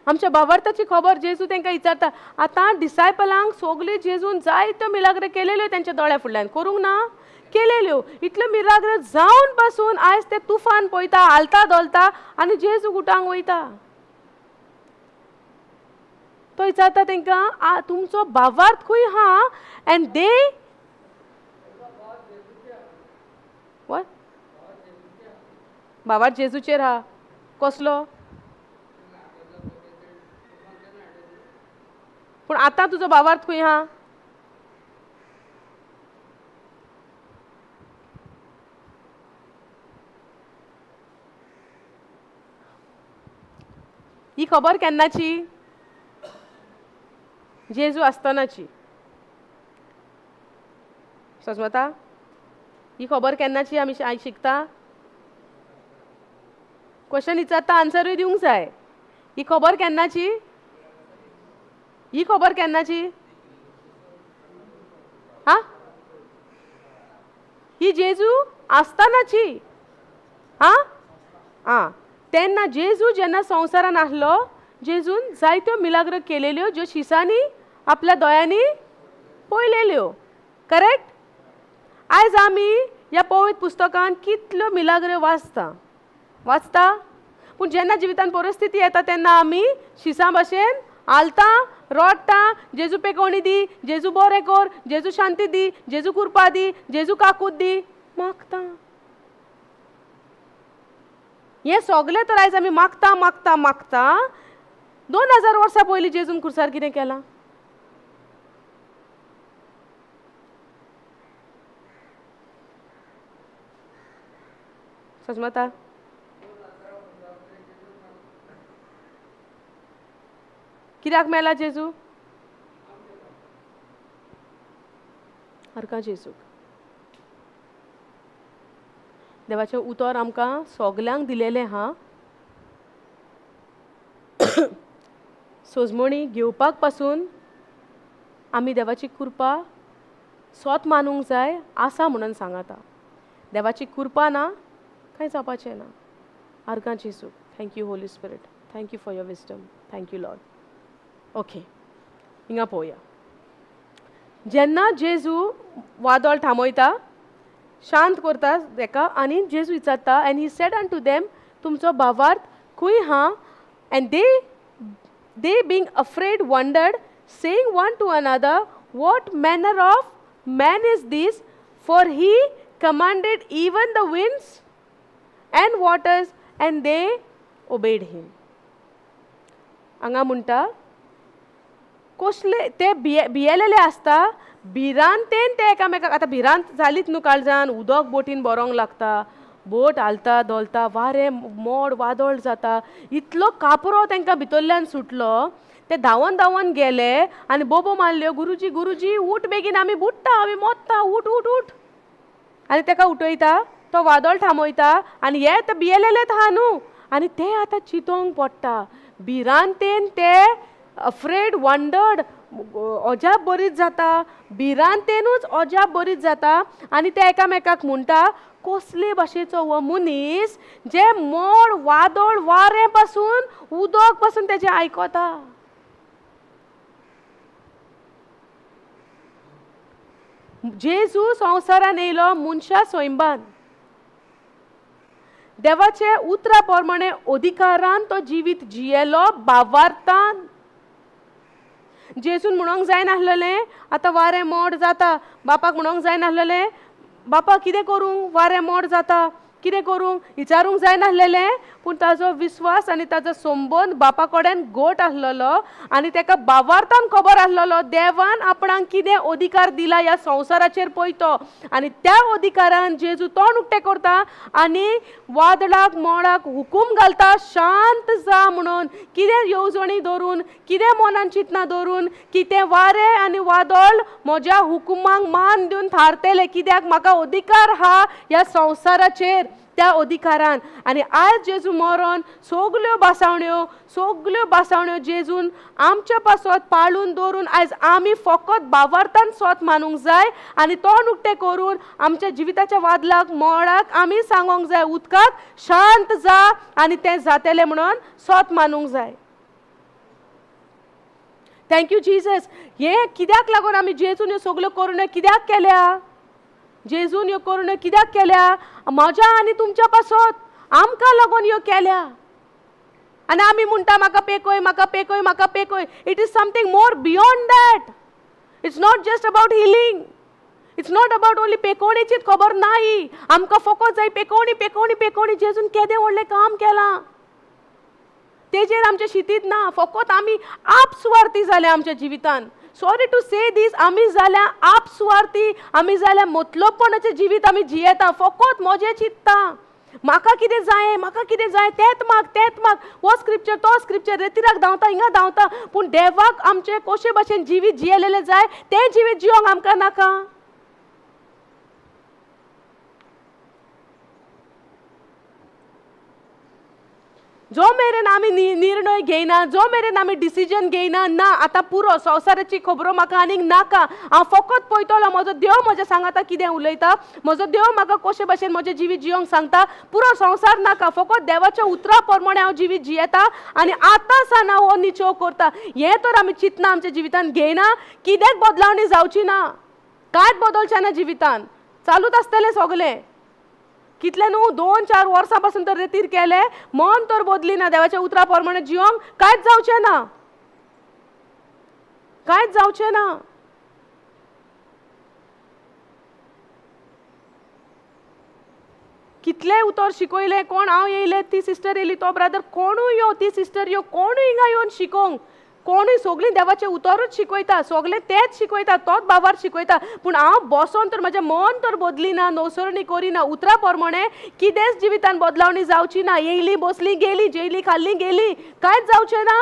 आमच्या भावार्थाची खबर जेजू तांकां विचारता. आतां डिसायपलांक सोगले जेजून जायत्यो मिलाग्र केलेल्यो तेंच्या दोळ्या फुडल्यान, करूंक ना केलेल्यो. इतल्यो मिलाग्र जावन पासून आयज ते तुफान पळयता, हालता धोलता आनी जेजू गुटांक वयता. तो विचारता तांकां तुमचो भावार्थ खंय आहा? एंड they what भावार्थ जेजूचेर आहा. कसलो? पूण आतां तुजो भावार्थ खंय आहा? ही खबर केन्नाची? जेजू आसतनाची. सजमता ही खबर केन्नाची आमी आयज शिकता? क्वेश्चन विचारता, आन्सरूय दिवंक जाय. ही खबर केन्नाची? ही खबर केन्नाची? हा, ही जेजू आसतनाची. हा आं, तेन्ना जेजू जेन्ना संवसारान आसलो, जेजून जायत्यो मिलाग्र केलेल्यो ज्यो शिसांनी आपल्या दोळ्यांनी पळयलेल्यो. करेक्ट? आयज आमी ह्या पवित्र पुस्तकान कितल्यो मिलाग्र वाचता वाचता, पूण जेन्ना जिवितान परिस्थिती येता तेन्ना आमी शिसां भाशेन हालता, रडटा, जेजू पेकोवणी दी, जेजू बरें कर, जेजू शांती दी, जेजू कृपा दी, जेजू काकूत दी, मागता. हें सगलें तर आयज आमी मागता मागता मागता. 2000 वर्सां पयलीं जेजून खुर्सार कितें केलां? सजमता कित्याक मेला जेजू? आरकां जेजूक. देवाचें उतर आमकां सगल्यांक दिलेलें आहा. सोजमणी घेवपाक पासून आमी देवाची कृपा स्वत मानूंक जाय आसा म्हणून सांगता. देवाची कृपा ना कांय जावपाचें ना. आर्गां जेजूक. Thank you Holy Spirit, thank you for your wisdom, thank you Lord. Okay, हिंगा पळोवया. जेन्ना जेजू वादळ थांबयता, शांत करता तेका, आनी जेजू विचारता, and he said unto them, तुमचो भावार्थ खंय आहा? And they being afraid wondered, saying one to another, what manner of man is this? For he commanded even the winds and waters, and they obeyed him. हांगा म्हणटा कसले ते भियेलेले आसता, भिरांतेन ते एकामेकाक. आतां भिरांत जालीच न्हू काळजान, उदक बोटीन बरोंक लागता, बोट हालता धोलता, वारें मोड वादळ जाता, इतलो कापरो तांकां भितरल्यान सुटलो. ते धांवन धांवन गेले आनी बोबो मारल्यो, गुरुजी गुरुजी उठ बेगीन, आमी बुडटा, आमी मोत्ता, उठ उठ उठ. आनी ताका उठयता, तो वादळ थांबयता, आनी हे तर भियेलेलेच आहा न्हू. आनी ते आतां चिंतोंक पडटा, भिरांतेन ते अफ्रेड वंडर्ड, अजाप बरीच जाता, भिरांतेनूच अजाप बरीच जाता. आनी ते एकामेकाक म्हणटा, कसले भाशेचो हो मनीस जे मोड वादळ वारें पासून उदक पासून तेजें आयकता. जेजू संवसारान येयलो मनशा सैंबान, देवाचे उतरा प्रमाणे अधिकारान तो जिवीत जियेलो, भावार्थान. जेजून म्हणूंक जायनासलेलें आतां वारें मोड जाता, बापाक म्हणूंक जायनासलेलें बापा कितें करूं, वारें मोड जाता, कितें करूं, विचारूंक जायनासलेलें. पूण ताजो विस्वास आनी ताजो संबंद बापा कडेन घट आसलेलो आनी ताका भावार्थान खबर आसलेलो देवान आपणाक कितें अधिकार दिला ह्या संवसाराचेर पळय तो. आनी त्या अधिकारान जेजू तोंड उक्तें करता आनी वादळाक मोडाक हुकूम घालता, शांत जा म्हणून. कितें येवजणी धरून, कितें मनान चिंतना धरून, कितें वारें आनी वादळ म्हज्या हुकुमाक मान दिवन थारतलें, कित्याक म्हाका अधिकार आहा ह्या संवसाराचेर त्या अधिकारान. आनी आयज जेजू मरोन सगल्यो बासावण्यो, सगल्यो बासावण्यो जेजून आमच्या पासत पाळून दवरून आयज आमी फकत भावार्थान स्वत मानूंक जाय आनी तोंड उक्तें करून आमच्या जिविताच्या वादलाक मोडाक आमी सांगोंक जाय, उदकाक शांत जा आनी तें जातलें म्हणून स्वत मानूंक जाय. Thank you Jesus. हें कित्याक लागून आमी जेजून ह्यो सगल्यो करुण्यो कित्याक केल्या? जेजून ह्यो करुण्यो कित्याक केल्या? म्हज्या आनी तुमच्या पासत, आमकां लागून ह्यो केल्या. आनी आमी म्हणटा म्हाका पेकय, म्हाका पेकय, म्हाका पेकय. It is something more beyond that. It's not just about healing. It's not about only पेकोवणेचीच खबर ना ही. आमकां फकत जाय पेकोवणी, पेकोवणी, पेकोवणी. जेजून केदें व्हडलें काम केलां तेजेर आमच्या शितीत ना. फकत आमी आपसुवार्थी जाल्या आमच्या जिवितान. सॉरी टू से दीस, आमी जाल्या आपसुवार्थी, आमी जाल्या मतलबपणाचें जिवीत आमी जियेता. फकत म्हजें चिंतता, म्हाका कितें जाय, म्हाका कितें जाय, तेंच माग, तेंच माग, हो स्क्रिप्चर तो स्क्रिप्चर, रेतिराक धांवता, हिंगा धांवता. पूण देवाक आमचें कशे भशेन जिवीत जियेलेलें जाय तें जिवीत जियोंक आमकां नाका. जो मेरेन आमी निर्णय घेयना, जो मेरेन आमी डिसिजन घेयना, ना आतां पुरो संवसाराची खबरो म्हाका आनीक नाका, हांव फकत पळयतलो म्हजो देव म्हज्या सांगाता कितें उलयता, म्हजो देव म्हाका कशे भशेन म्हजें जिवीत जियोंक सांगता, पुरो संवसार नाका, फकत देवाच्या उतरा प्रमाणे हांव जिवीत जियेता आनी आतां सान हांव हो निचोव करता. हें तर आमी चिंतना आमच्या जिवितान घेयना, कितेंच बदलावणी जावची ना, कांयच बदलचें ना जिवितान, चालूच आसतलें सगलें. कितलें न्हू 2-4 वर्सां पासून तर रेतीर केलें, मन तर बदली ना, देवाच्या उतरा प्रमाणे जियोंक कांयच जावचें ना, कांयच जावचें ना. कितलें उतर शिकयलें, कोण हांव येयलें, ती सिस्टर येयली, तो ब्रदर, कोणूय यो, ती सिस्टर यो, कोणूय हिंगा येवन शिकोवंक, कोणूय सगळीं देवाचें उतरूच शिकयता, सगळें तेंच शिकयता, तोच बाबार शिकयता. पूण हांव बसोन तर म्हजें मन तर बदली ना, नवसरणी करिना, उतरा प्रमाणे कितेंच जिवितान बदलावणी जावची ना. येयली, बसली, गेली, जेयली, खाल्ली, गेली, कांयच जावचें ना.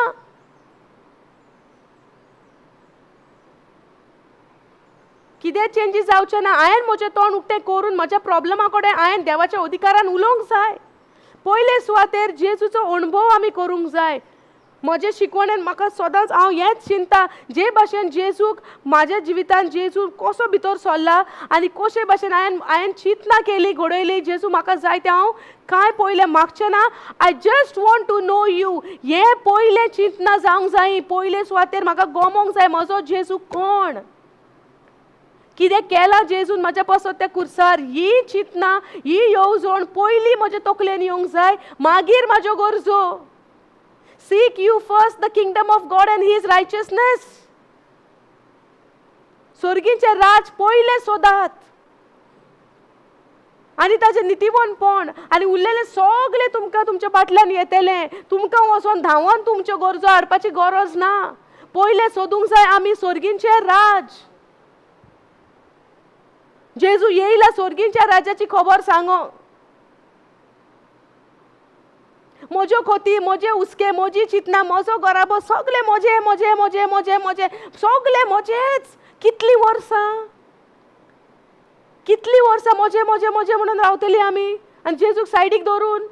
कितें चेंजीस जावचें ना. हांवें म्हजें तोंड उक्तें करून म्हज्या प्रॉब्लमा कडेन हांवें देवाच्या अधिकारान उलोवंक जाय. पयले सुवातेर जेजूचो अणभव आमी करूंक जाय. म्हजे शिकवणेन म्हाका सदांच हांव हेंच चिंता, जे भाशेन जेजूक म्हाज्या जिवितान जेजू कसो भितर सरला आनी कशे भाशेन हांवें चिंतना केली, घडयली, जेजू म्हाका जाय तें हांव कांय पयलें मागचें ना. I just want to know you. हें पयलें चिंतना जावंक जाय. पयले सुवातेर म्हाका गमोंक जाय म्हजो जेजू कोण, कितें केलां जेजून म्हाज्या पासत त्या कुर्सार. ही चिंतना, ही येवजण पयलीं म्हजे तकलेन येवंक जाय, मागीर म्हाज्यो गरजो. Seek you first the kingdom of God and His righteousness. स्वर्गींचे राज पयले सोदात आनी ताजें नितीवनपण, आनी उरलेलें सगळें तुमकां तुमच्या फाटल्यान येतलें. तुमकां वचोन धांवोन तुमच्यो गरजो हाडपाची गरज ना. पयले सोदूंक जाय आमी स्वर्गींचें राज. जेजू येयला स्वर्गींच्या राजाची खबर सांगो. म्हज्यो खोती, म्हजे हुस्के, म्हजी चिंतना, म्हजो घराबो, सगळे म्हजे म्हजे म्हजे म्हजे म्हजे, सगळे म्हजेच. कितलीं वर्सां, कितलीं वर्सां म्हजे म्हजे म्हजे म्हणून रावतली आमी, आनी जेजूक सायडीक दवरून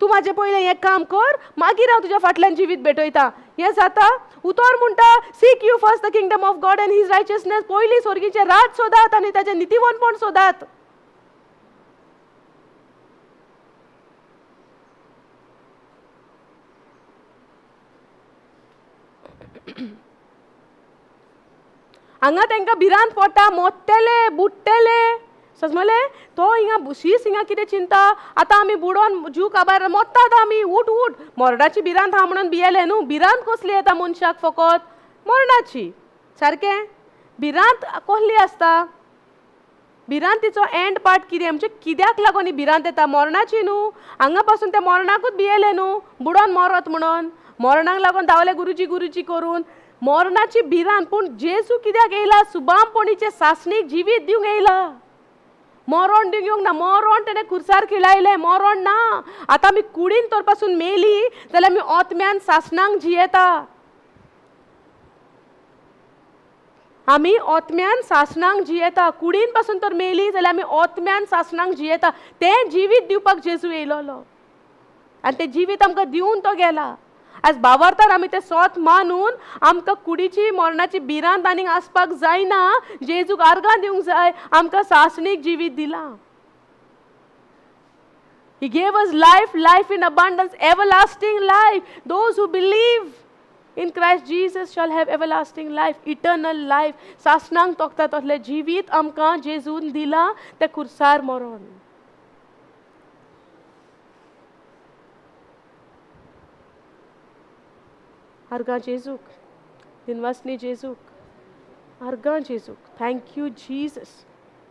तूं म्हाजें पयलें हें काम कर, मागीर हांव तुज्या फाटल्यान जिवीत भेटयता. हें जाता? उतर म्हणटा seek you first the kingdom of God and his righteousness. पयलीं स्वर्गीचें राज सोदात आनी ताजें नितीवनपण सोदात. हांगा तांकां भिरांत पडटा, मोडटले, बुडटले. समजले? तो हिंगा शीस हिंगा कितें चिंता, आतां आमी बुडोन जीव काबार मोडटात आमी, उठ उठ. मरणाची भिरांत आहा म्हणून भियेले न्हू. भिरांत कसली येता मनशाक? फकत मरणाची. सारकें? भिरांत कसली आसता? भिरांतीचो एंड पार्ट कितें, म्हणजे कित्याक लागून ही भिरांत येता? मरणाची न्हू. हांगा पासून ते मरणाकूच भियेले न्हू, बुडोन मरत म्हणून, मरणाक लागून धांवले गुरुजी गुरुजी करून, मरणाची भिरांत. पूण जेजू कित्याक येयला? सुबामपणीचे सासणीक जिवीत दिवंक येयला, मरण दिवंक येवंक ना. मरण तेणें खुर्सार खिळायलें, मरण ना. आतां आमी कुडीन तर पासून मेली जाल्यार आमी ओतम्यान सासणांक जियेता. आमी ओतम्यान सासणांक जियेता. कुडीन पासून तर मेली जाल्यार आमी ओतम्यान सासणांक जियेता. तें जिवीत दिवपाक जेजू येयलोलो आनी तें जिवीत आमकां दिवन तो गेला. आज बावार्थान आमी तें सोत मानून आमकां कुडीची मरणाची भिरांत आनीक आसपाक जायना. जेजूक आर्गां दिवंक जाय, आमकां सासणीक जिवीत दिलां. He gave us life, life in abundance, everlasting life. Those who believe In Christ Jesus shall have everlasting life, eternal life. सासणांक तोखता तसलें जिवीत आमकां जेजून दिलां तें खुर्सार मरोन. आर्गां जेजूक, दिनवासनी जेजूक, आर्गां जेजूक. Thank you Jesus,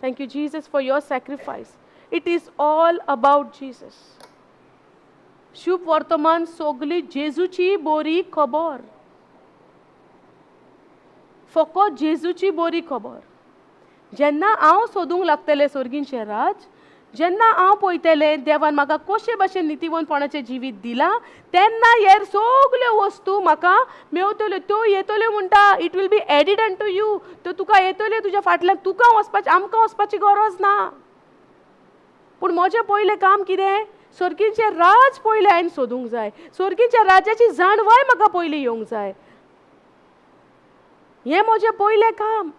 thank you Jesus for your sacrifice. It is all about Jesus. शुभ वर्तमान सगली जेजूची बोरी खबर, फकत जेजूची बोरी खबर. जेन्ना हांव सोदूंक लागतलें सोर्गींचें राज, जेन्ना हांव पळयतलें देवान म्हाका कशे भाशेन नितीवंतपणाचें जिवीत दिलां, तेन्ना हेर सगल्यो वस्तू म्हाका मेवतल्यो. त्यो येतल्यो म्हणटा, it will be added unto you. त्यो तुका येतल्यो, तुज्या फाटल्यान तुका वचपाची, आमकां वचपाची गरज ना. पूण म्हजें पयलें काम कितें? सोर्गींचें राज पयलें हांवें सोदूंक जाय. सोर्गींच्या राजाची जाणवाय म्हाका पयलीं येवंक जाय. हें म्हजें पयलें काम.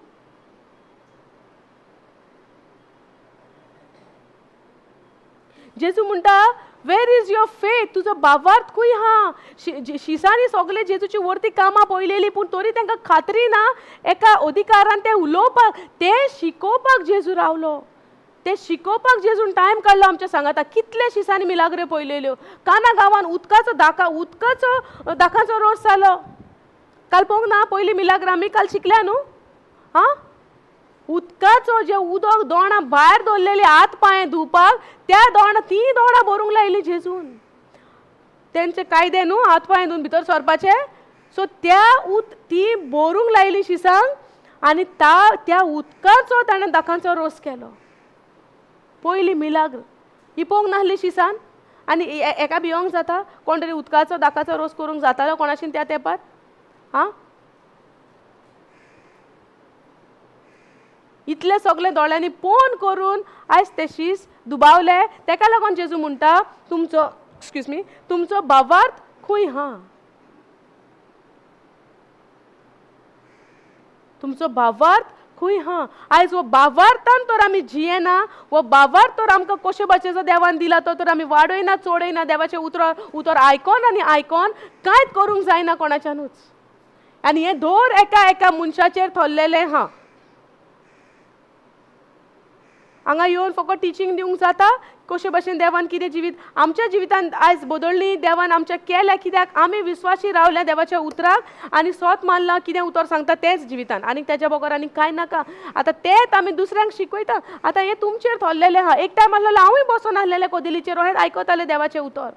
जेजू म्हणटा, वेर is your faith? तुजो भावार्थ खूंय आहा? शिसांनी सगळे जेजूची वर्ती कामां पळयलेली, पूण तरी तांकां खात्री ना एका अधिकारान तें उलोवपाक, तें शिकोवपाक जेजू रावलो. तें शिकोवपाक जेजून टायम काडलो आमच्या सांगाता. कितले शिसांनी मिलाग्रो पळयलेल्यो. काना गांवान उदकाचो दाका, उदकाचो दाकाचो रोस जालो. काल पळोवंक ना पयली मिलाग्र आमी काल शिकल्या न्हू. आं, उदकाचो जे उदक दोणां भायर दवरलेली हात पांय धुवपाक, त्या दोणां ती दोणां भरूंक लायली जेजून. तेंचे कायदे न्हू हात पांय धुवन भितर सरपाचे. सो त्या ती भरूंक लायली शिसांक आनी त्या उदकाचो ताणें दाकांचो रोस केलो. पयली मिलाग्र ही पळोवंक नासली शिसान. आनी एका भियोंक जाता कोण तरी उदकाचो दाकाचो रोस करूंक जातालो कोणाशीन त्या तेंपार. आं, इतले सगळे दोळ्यांनी पोन करून आयज ते शीस दुबावले. तेका लागून जेजू म्हणटा, तुमचो एक्सक्यूज मी, तुमचो भावार्थ खूंय आहा? तुमचो भावार्थ खूंय आहा? आयज हो भावार्थान तर आमी जियेना. हो भावार्थ तर आमकां कशे भाशेचो देवान दिला तो तर आमी वाडयना, चडयना. देवाचें उतर उतर आयकोन आनी आयकोन कांयच करूंक जायना कोणाच्यानूच. आनी हें दर एका एका मनशाचेर थरलेलें आहा. हांगा येवन फकत टिचींग दिवंक जाता कशे भाशेन देवान कितें जिवीत आमच्या जिवितांत आयज बदलली, देवान आमच्या केल्या. कित्याक आमी विस्वाशी रावल्या देवाच्या उतराक आनी सोत मानलां कितें उतर सांगता तेंच जिवितान, आनी तेज्या बगर आनी कांय नाका. आतां तेंच आमी दुसऱ्यांक शिकयता. आतां हें तुमचेर थरलेलें आहा. एक टायम आसलेलो हांवूय बसोन आसलेलें कदेलीचेर, अहें आयकतालें देवाचें उतर.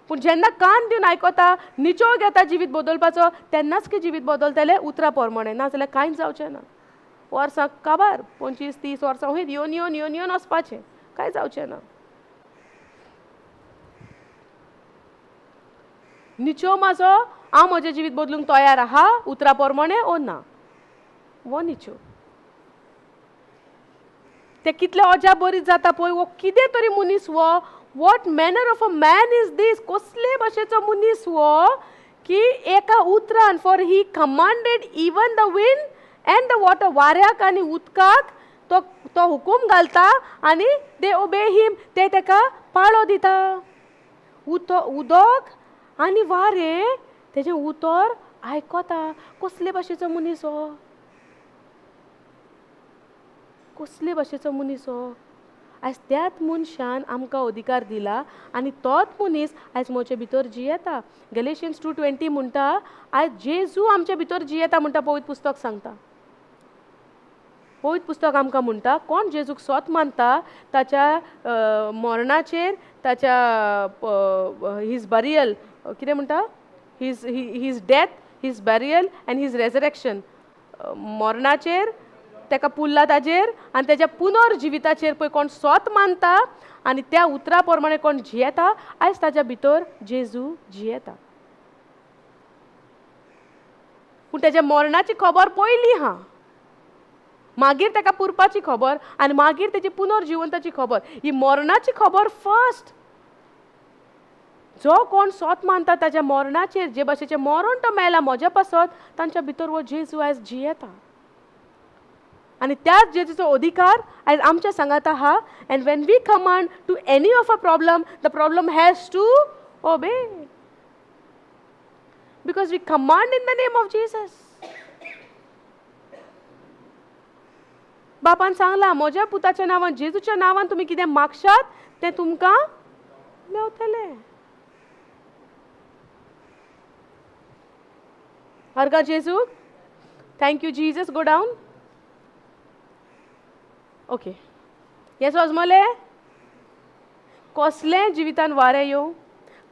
पूण जेन्ना कान दिवन आयकता, निचोव घेता जिवीत बदलपाचो, तेन्नाच की जिवीत बदलतलें उतरा प्रमाणें. नाजाल्यार कांयच जावचें ना. वर्सां काबार 25-30 वर्सां वयर येवन येवन येवन येवन वचपाचें, कांय जावचें ना. निचो म्हाजो हांव म्हजें जिवीत बदलूंक तयार आहा उतरा प्रमाणें ओ ना, वो निचो. ते कितले अजाप बरीच जाता पळय, वो कितें तरी मनीस वो, what manner of a man is this? कसले भाशेचो मनीस वो की एका उतरान, for he commanded even the wind and the water, वाऱ्याक आनी उदकाक तो तो हुकूम घालता आनी दे ओबे हिम, ते तेका पाळो दिता. उदक आनी वारें तेजें उतर आयकता. कसले भाशेचो मनीस हो? कसले भाशेचो मनीस हो? आयज त्याच मनशान आमकां अधिकार दिला आनी तोच मनीस आयज म्हजे भितर जियेता. गलेशियन्स 2:20 म्हणटा, आयज जेजू आमचे भितर जियेता म्हणटा. पवित्र पुस्तक सांगता. पवित्र पुस्तक आमकां म्हणटा, कोण जेजूक सोत मानता ताच्या मरणाचेर, ताच्या his burial, कितें म्हणटा, his his death, his burial and his resurrection, मरणाचेर ताका पुरला ताजेर आनी तेज्या पुनर्जिविताचेर पळय कोण सोत मानता आनी त्या उतरा प्रमाणे कोण जियेता, आयज ताज्या भितर जेजू जियेता. पूण तेज्या मरणाची खबर पयली आहा, मागीर ताका पुरपाची खबर आनी मागीर तेजी पुनर्जिवंताची खबर. ही मरणाची खबर फर्स्ट. जो कोण सोत मानता ताज्या मरणाचेर, जे भाशेचें मरण तो मेला म्हज्या पासत, तांच्या भितर हो जेजू आयज जियेता. आनी त्याच जेजूचो अधिकार आयज आमच्या सांगाता आहा. And when we command to any of a problem, the problem has to obey. Because we command in the name of Jesus. बापान सांगलां म्हज्या पुताच्या नांवान, जेजूच्या नांवान तुमी कितें मागशात तें तुमकां मेवतलें. अर्गा जेजूक. Thank you Jesus. Go down. Okay, हें सोजमलें. कसलें जिवितान वारें येवं,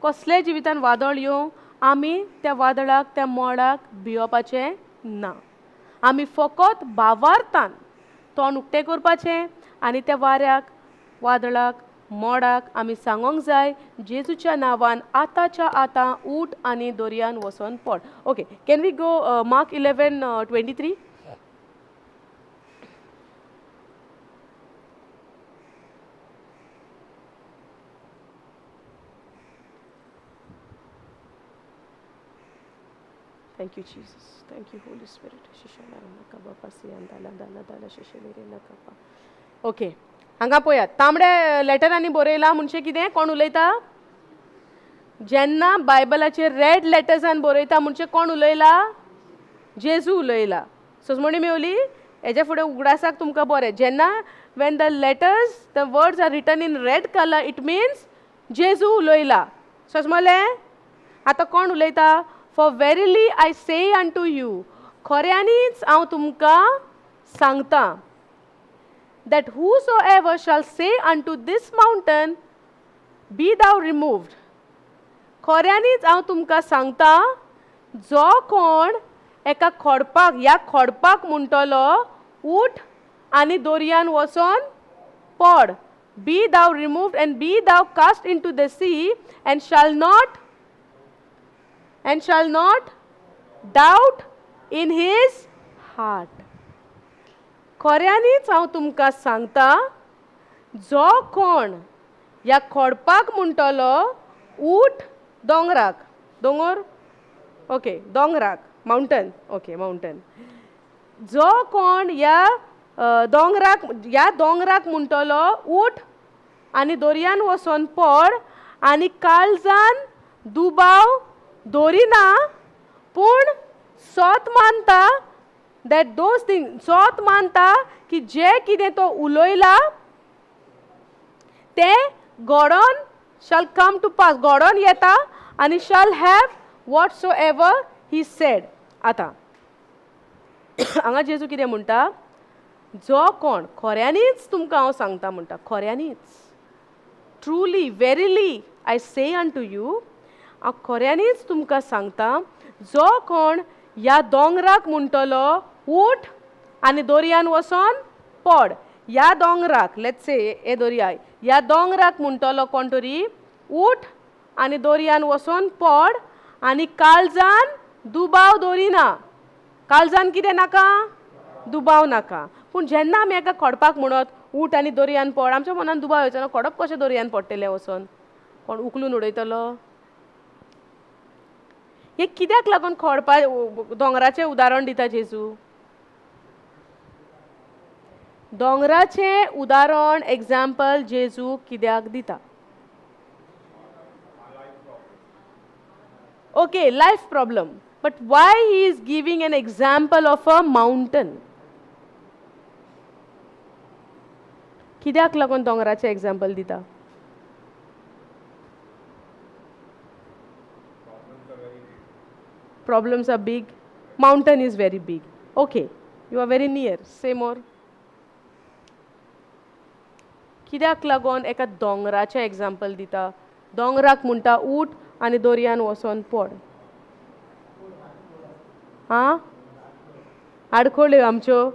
कसलें जिवितान वादळ येवं, आमी त्या वादळाक त्या मोडाक भियोपाचें ना. आमी फकत भावार्थान तोंड उक्तें करपाचें आनी त्या वाऱ्याक, वादळाक, मोडाक आमी सांगोंक जाय जेजूच्या नांवान आतांच्या आतां उठ आनी दर्यान वचोन पड. Okay, can we go Mark 11:23? Thank you, Jesus. Thank you, Holy Spirit. Okay, हांगा पळयात तांबड्या लेटरांनी बरयलां म्हणजे कितें? कोण उलयता? जेन्ना बायबलाचेर रेड लेटर्सान बरयता म्हणजे कोण उलयला? जेजू उलयला. सजमणी मेवली. हेज्या फुडें उगडासाक तुमकां बरें, जेन्ना when the letters, the words are written in red colour, it means जेजू उलयला. सजमलें? आतां कोण उलयता? For verily I say unto you, खऱ्यांनीच हांव तुमकां सांगता, that whosoever shall say unto this mountain, be thou removed. खऱ्यांनीच हांव तुमकां सांगता, जो कोण एका खोडपाक, ह्या खोडपाक म्हणटलो उठ आनी दर्यान वचोन पड, be thou removed and be thou cast into the sea, and shall not doubt in his heart. खऱ्यांनीच हांव तुमकां सांगता, जो कोण ह्या खोडपाक म्हणटलो उठ दोंगराक, दोंगर, ओके दोंगराक, माउंटन, ओके माउंटन, जो कोण ह्या दोंगराक, ह्या दोंगराक म्हणटलो उठ आनी दर्यान वचोन पड आनी काळजान दुबाव दवरिना, पूण सोत मानता, that those thing, सोत मानता की जें कितें तो उलयला तें घडोन शाल कम टू पास, घडोन येता आनी shall have whatsoever he said. आतां हांगा जेजू कितें म्हणटा? जो कोण, खऱ्यांनीच तुमकां हांव सांगता म्हणटा, खऱ्यांनीच, truly verily I say unto you, हांव खऱ्यांनीच तुमकां सांगता, जो कोण ह्या दोंगराक म्हणटलो उठ आनी दर्यान वचोन पड, ह्या दोंगराक, let's say हे दर्या, ह्या दोंगराक म्हणटलो कोण तरी उठ आनी दर्यान वचोन पड आनी काळजान दुबाव दवरिना. काळजान कितें नाका? दुबाव नाका. पूण जेन्ना आमी एका खोडपाक म्हणत उठ आनी दर्यान पड, आमच्या मनान दुबाव येवचो ना, खोडप कशें दर्यान पडटलें वचोन? कोण उखलून उडयतलो? हें कित्याक लागून खोडपा दोंगराचें उदाहरण दिता जेजू? दोंगराचें उदाहरण, एग्जाम्पल जेजू कित्याक दिता? Okay, life problem, but why he is giving an example of a mountain? कित्याक लागून दोंगराचें एग्जाम्पल दिता? Problems are big, mountain is very big. Okay, you are very near, say more. कित्याक लागून एका दोंगराचें एग्जाम्पल दिता? दोंगराक म्हणटा उठ आनी दर्यान वचोन पड. आं, आडखळ्यो आमच्यो.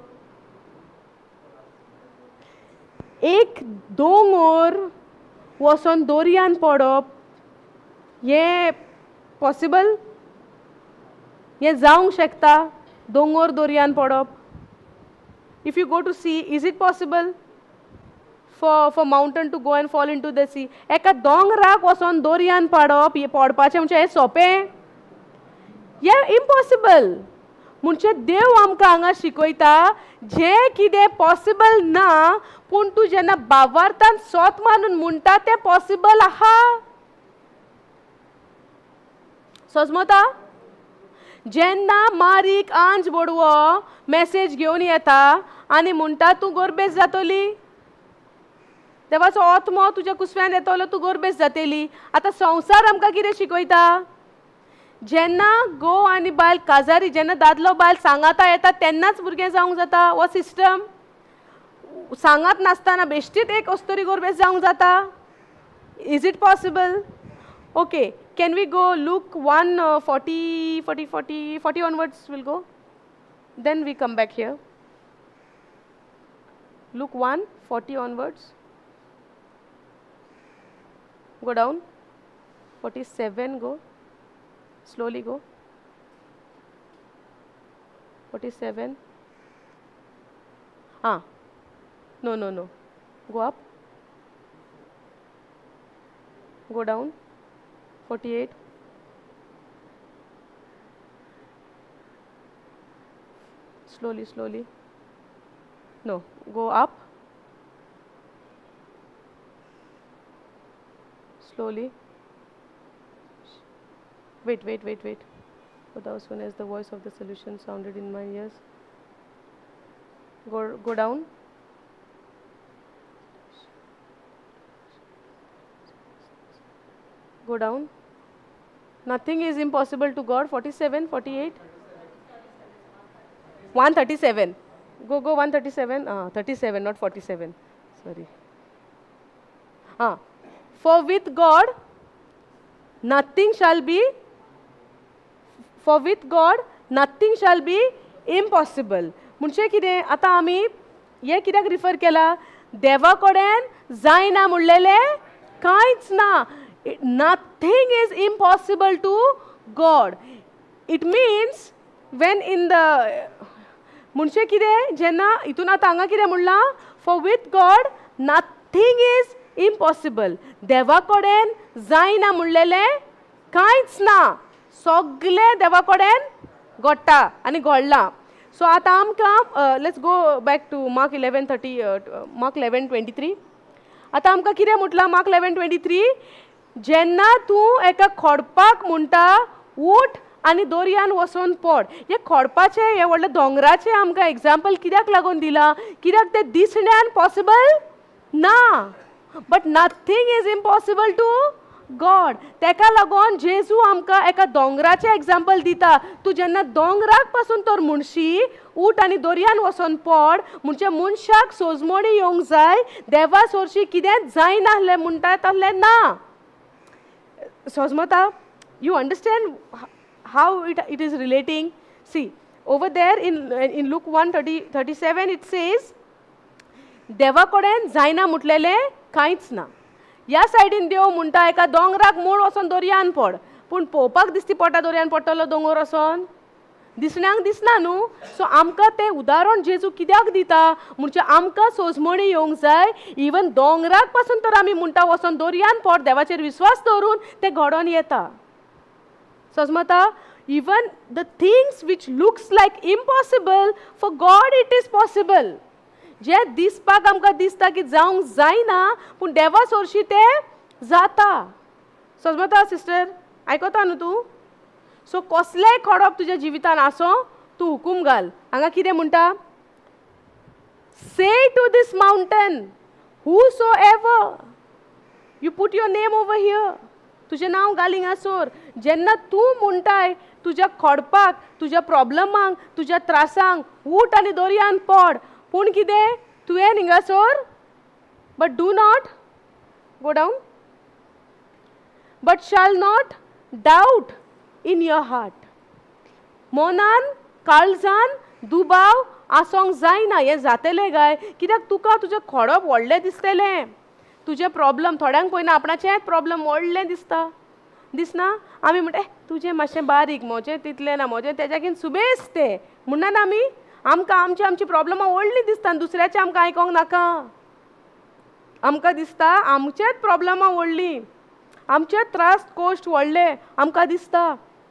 एक दोंगर वचोन दर्यान पडप हें पॉसिबल? हें जावंक शकता? दोंगर दर्यान पडप? If you go to sea, is it possible for mountain to go and fall into the sea? एका दोंगराक वचोन दर्यान पडप, हें पडपाचें म्हणजे हें सोंपें? हें इम्पॉसिबल. म्हणजे देव आमकां हांगा शिकयता, जें कितें पॉसिबल ना, पूण तूं जेन्ना भावार्थान सोत मानून म्हणटा तें पॉसिबल आहा. सजमता? जेन्ना मारीक आंज बोडवो मॅसेज घेवन येता आनी म्हणटा तूं गोरबेज जातली, देवाचो आत्मो तुज्या कुसव्यान येतलो, तूं गोरबेज जातली. आतां संवसार आमकां कितें शिकयता? जेन्ना घोव आनी बायल काजारी, जेन्ना दादलो बायल सांगाता येता तेन्नाच भुरगें जावंक जाता. हो सिस्टम सांगात नासतना बेश्टीत एक अस्तुरी गोरबेज जावंक जाता. Is it possible? Okay, can we go Luke 1 40 40 40 40 onwards will go, then we come back here. Luke 1 40 onwards, go down 47, go slowly, go 47. Ah, no no no, go up, go down 48, slowly slowly, no, go up slowly, wait wait wait wait. For thou soon as the voice of the solution sounded in my ears. Go, go down. Go down. Nothing is impossible to God. 47, 48, 137. Go, go 137. 37, not 47. Sorry. For with God, nothing shall be. For with God, nothing shall be impossible. म्हणजे कितें आतां आमी हें कित्याक refer केला? देवा कडेन जायना म्हणलेलें कांयच ना. Nothing is impossible to God. It means when in the म्हणजे कितें जेन्ना हितून आतां हांगा कितें म्हणलां, for with God nothing is impossible. देवा कडेन जायना म्हणलेलें कांयच ना, सगळें देवा कडेन घडटा आनी घडलां. सो आतां आमकां let's go back to Mark 11:30, Mark 11:23. आतां आमकां कितें म्हटलां मार्क 11:23? जेन्ना तूं एका खोडपाक म्हणटा उठ आनी दोरयान वचोन पड. हे खोडपाचें, हे व्हडले दोंगराचें आमकां एग्जाम्पल कित्याक लागून दिलां? कित्याक तें दिसण्यान पॉसिबल ना, but nothing is impossible to God. तेका लागून जेजू आमकां एका दोंगराचें एग्जाम्पल दिता. तूं जेन्ना दोंगराक पासून तर म्हणशी उठ आनी दर्यान वचोन पड, म्हणजे मनशाक सोजमणी येवंक जाय देवा सोरशी कितेंच जायनासलें म्हणटा तसलें ना. सोजमता? You understand how it is relating? See over there in Luke 1:37 it says देवा कडेन जायना म्हटलेलें कांयच ना. ह्या सायडीन देव म्हणटा एका दोंगराक मूळ वचोन दर्यान पड, पूण पळोवपाक दिसती पडटा दर्यान पडटलो दोंगर वचोन, दिसण्यांक दिसना न्हू. सो आमकां तें उदाहरण जेजू कित्याक दिता? म्हणजे आमकां सोजमणी येवंक जाय. इवन दोंगराक पासून तर आमी म्हणटा वचोन दर्यान पड, देवाचेर विस्वास दवरून तें घडोवन येता. सोजमता? Even the things which looks like impossible for God it is possible. जे दिसपाक आमकां दिसता की जावंक जायना, पूण देवा सोरशी तें जाता. समजता सिस्टर? आयकता न्हू तूं? सो कसलेंय खोडप तुज्या जिवितान आसूं, तूं हुकूम घाल. हांगा कितें म्हणटा? Say to this mountain, whosoever, you put your name over here. तुजें नांव घाल हिंगासर. जेन्ना तूं म्हणटाय तुज्या खोडपाक, तुज्या प्रॉब्लमांक, तुज्या त्रासांक उठ आनी दर्यान पड, पूण कितें तुवें हिंगासर, but do not go down, but shall not doubt in your heart. मनान काळजान दुबाव आसोंक जायना. हें जातलें काय? कित्याक तुका तुजें खोडप व्हडलें दिसतलें, तुजें प्रॉब्लम थोड्यांक पळयना आपणाचेंच प्रॉब्लम व्हडलें दिसता, दिसना? आमी म्हणटा तुजें मातशें बारीक, म्हजें तितलें ना, म्हजें तेज्याकीन सुबेज तें म्हणना ना आमी. आमकां आमची आमची प्रॉब्लमां व्हडलीं दिसता आनी दुसऱ्याचें आमकां आयकोंक नाका. आमकां दिसता आमचेच प्रॉब्लमां व्हडलीं, आमचे त्रास कोश्ट व्हडले आमकां दिसता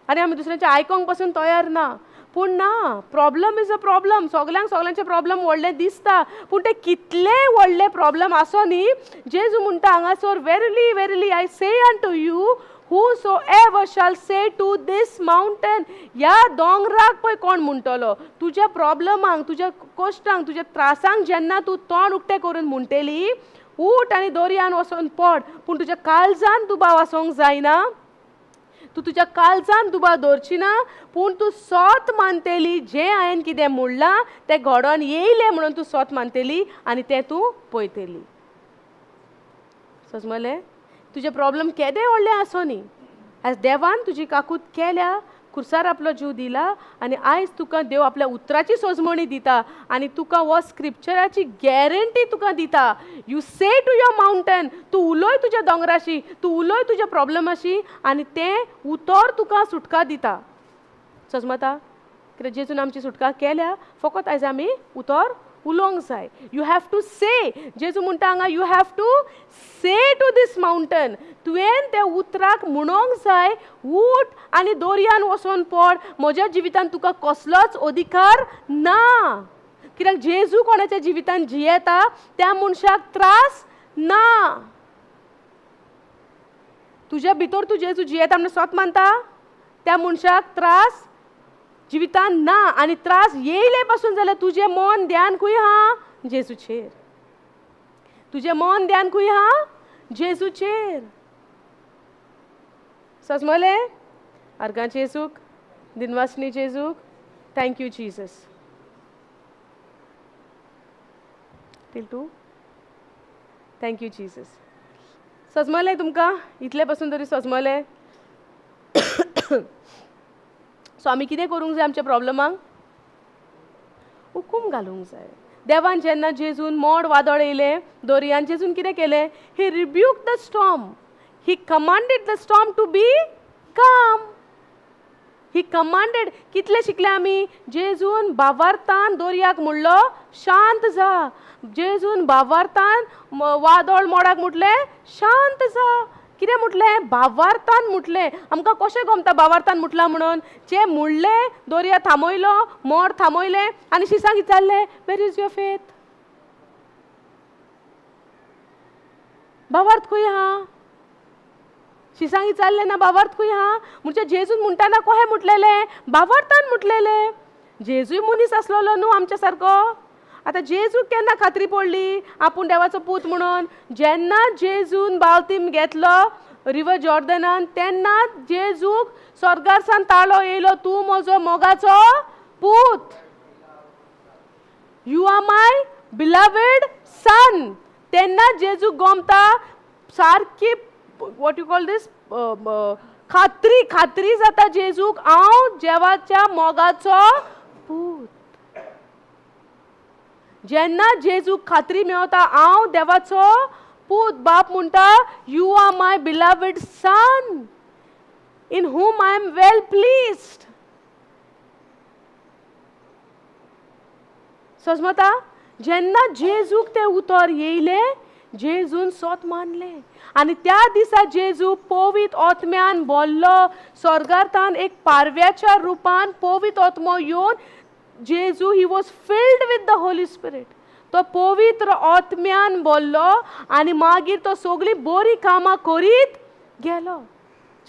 आनी आमी दुसऱ्यांचें आयकोंक पासून तयार ना. पूण ना, प्रॉब्लम is a problem. सगल्यांक सगल्यांचे प्रॉब्लम व्हडले दिसता, पूण ते कितलेय व्हडले प्रॉब्लम आसो न्ही, जेजू म्हणटा हांगासर, verily verily I say unto you, Whosoever shall say to this mountain, ह्या दोंगराक पळय कोण म्हणटलो, तुज्या प्रॉब्लमांक, तुज्या कश्टांक, तुज्या त्रासांक जेन्ना तूं तोंड उक्तें करून म्हणटली, उठ आनी दर्यान वचोन पड, पूण तुज्या काळजान दुबाव आसूंक जायना, तूं तुज्या काळजान दुबाव दवरची ना, पूण तूं सोत मानतली जें हांवें कितें म्हणलां तें घडोवन येयलें म्हणून तूं सोत मानतली आनी तें तूं पळयतली. समजलें? तुजें प्रॉब्लम केदें व्हडलें आसूं न्ही, आयज देवान तुजी काकूत केल्या, खुर्सार आपलो जीव दिला आनी आयज तुका देव आपल्या उतराची सोजमणी दिता आनी तुका हो स्क्रिप्चराची गॅरंटी तुका दिता. You say to your mountain, तूं उलय तुज्या दोंगराशी, तूं उलय तुज्या प्रॉब्लमाशी आनी तें उतर तुका सुटका दिता. सजमता? कित्याक जेजून आमची सुटका केल्या, फकत आयज आमी उतर उलोवंक जाय. You have to से, जेजू म्हणटा हांगा, you have to say to this mountain, तुवें त्या उतराक म्हणोंक जाय, उठ आनी दर्यान वचोन पड, म्हज्या जिवितान तुका कसलोच अधिकार ना. कित्याक जेजू कोणाच्या जिवितान जियेता त्या मनशाक त्रास ना. तुज्या भितर तूं जेजू जियेता म्हणून सोत मानता, त्या मनशाक त्रास जिवितान ना. आनी त्रास येयले पासून जाल्यार तुजें मन ध्यान खंय आहा? जेजूचेर. तुजें मन ध्यान खंय आहा? जेजूचेर. समजलें? अर्गां जेजूक, दिनवासनी जेजूक. Thank you Jesus. Till 2. Thank you Jesus. सजमलें तुमकां? इतले पासून तरी सजमलें? सो आमी कितें करूंक जाय आमच्या प्रॉब्लमांक? हुकूम घालूंक जाय. देवान जेन्ना जेजून मोड वादळ येयलें दर्यान, जेजून कितें केलें? He rebuke the storm, he commanded the storm to be calm. He commanded. कितले शिकले आमी? जेजून बावार्थान दर्याक म्हणलो शांत जा. जेजून बावार्थान वादळ मोडाक म्हटलें शांत जा. कितें म्हटलें? बावार्थान म्हटलें. आमकां कशें गमता बावार्थान म्हटलां म्हणून? जे म्हणलें दर्या थांबयलो, मोड थांबयलें आनी शिसांक विचारलें, where is your faith? बावार्थ खंय आहा? शिसांक विचारलें ना बावार्थ खंय आहा? म्हणजे जेजून म्हणटाना कशें म्हटलेलें? बावार्थान म्हटलेलें. जेजूय मनीस आसलेलो न्हू आमच्या सारको. आतां जेजूक केन्ना खात्री पडली आपूण देवाचो पूत म्हणून? जेन्ना जेजून बावतीम घेतलो रिवर जॉर्दनान, तेन्ना जेजूक स्वर्गार सान ताळो येयलो, तूं म्हजो मोगाचो पूत, you are my beloved son. तेन्ना जेजूक गोमता सारकी, what you call दीस, खात्री, खात्री जाता जेजूक, हांव देवाच्या मोगाचो पूत. जेन्ना जेजूक खात्री मेवता हांव देवाचो पूत, बाप म्हणटा you are my beloved son in whom I am well pleased. समजता? जेन्ना जेजूक तें उतर येयलें, जेजून सोत मानलें आनी त्या दिसा जेजू पवित्र आत्म्यान बोल्लो. स्वर्गांतल्यान एक पारव्याच्या रुपान पवित्र आत्मो येवन जेजू, he was filled with the Holy Spirit. तो पवित्र आत्म्यान बोल्लो आनी मागीर तो सगळीं बरीं कामां करीत गेलो.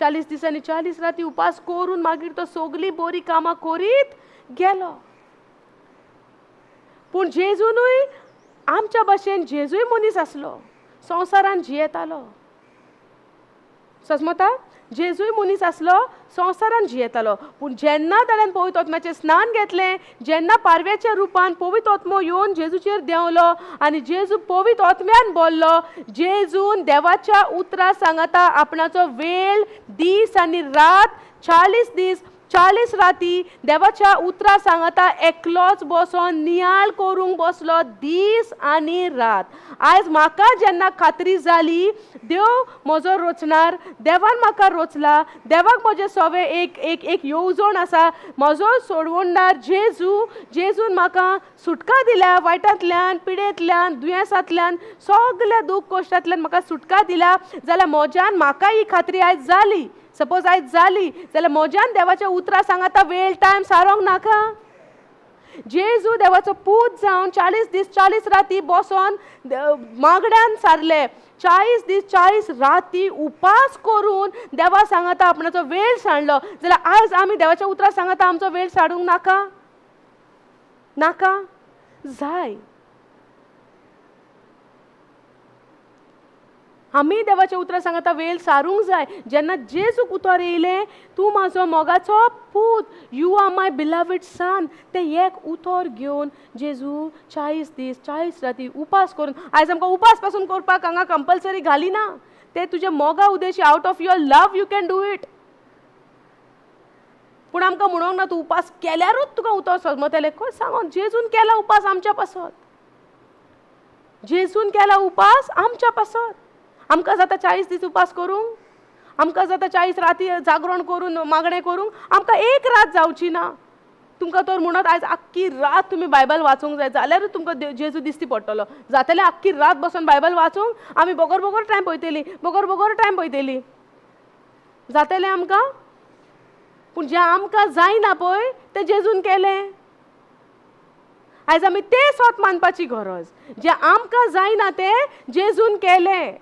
40 दिसांनी 40 राती उपास करून मागीर तो सगळीं बरीं कामां करीत गेलो. पूण जेजूनूय आमच्या भाशेन जेजूय मनीस आसलो, संवसारान जियेतालो. समजता? जेजूय मनीस आसलो, संवसारान जियेतालो. पूण जेन्ना ताणें पवित्र आत्म्याचें स्नान घेतलें, जेन्ना पारव्याच्या रुपान पवित्र आत्मो येवन जेजूचेर देंवलो आनी जेजू पवित्र आत्म्यान बोल्लो, जेजून देवाच्या उतरा सांगाता आपणाचो वेळ, दीस आनी रात 40 दीस 40 राती देवाच्या उतरा सांगाता एकलोच बसोन नियाळ करूंक बसलो दीस आनी रात. आयज म्हाका जेन्ना खात्री जाली देव म्हजो रोचणार, देवान म्हाका रोचला, देवाक म्हजें सवे एक एक एक येवजण आसा, म्हजो सोडवणदार जेजू, जेजून म्हाका सुटका दिल्या वायटांतल्यान, पिडेंतल्यान, दुयेंसांतल्यान, सगल्या दूख कश्टांतल्यान म्हाका सुटका दिल्या, जाल्यार म्हज्यान म्हाका ही खात्री आयज जाली. सपोज आयज जाली जाल्यार म्हज्यान देवाच्या उतरां सांगाता वेळ टायम सारोंक नाका. जेजू देवाचो पूत जावन 40 दीस 40 राती बसोन मागड्यान सारले. 40 दीस 40 राती उपास करून देवा सांगाता आपणाचो वेळ सांडलो. जाल्यार आयज आमी देवाच्या उतरां सांगाता आमचो वेळ साडूंक नाका? नाका जाय. आमी देवाच्या उतरां सांगाता वेळ सारूंक जाय. जेन्ना जेजूक उतर येयलें तूं म्हाजो मोगाचो पूत, you are my beloved son, तें एक उतर घेवन जेजू 40 दीस 40 राती उपास करून. आयज आमकां उपास पासून करपाक हांगा कंपल्सरी घालिना. तें तुज्या मोगा उद्देशी, out of your love you can do it. पूण आमकां म्हणोंक ना तूं उपास केल्यारूच तुका उतर समजतलें. खंय सांगोन जेजून केला उपास आमच्या पासत, जेजून केला उपास आमच्या पासत. आमकां जाता 40 दीस उपास करूंक, आमकां जाता 40 राती जागरण करून मागणें करूंक, आमकां एक रात जावची ना. तुमकां तर म्हणत आयज आख्खी रात तुमी बायबल वाचूंक जाय जाल्यारूच तुमकां जेजू दिसती पडटलो. जातलें आख्खी रात बसून बायबल वाचूंक? आमी बगर बगर टायम पळयतलीं, बगर बगर टायम पळयतलीं, जातलें आमकां? पूण जें आमकां जायना पळय तें जेजून केलें. आयज आमी तें सोत मानपाची गरज, जें आमकां जायना तें जेजून केलें.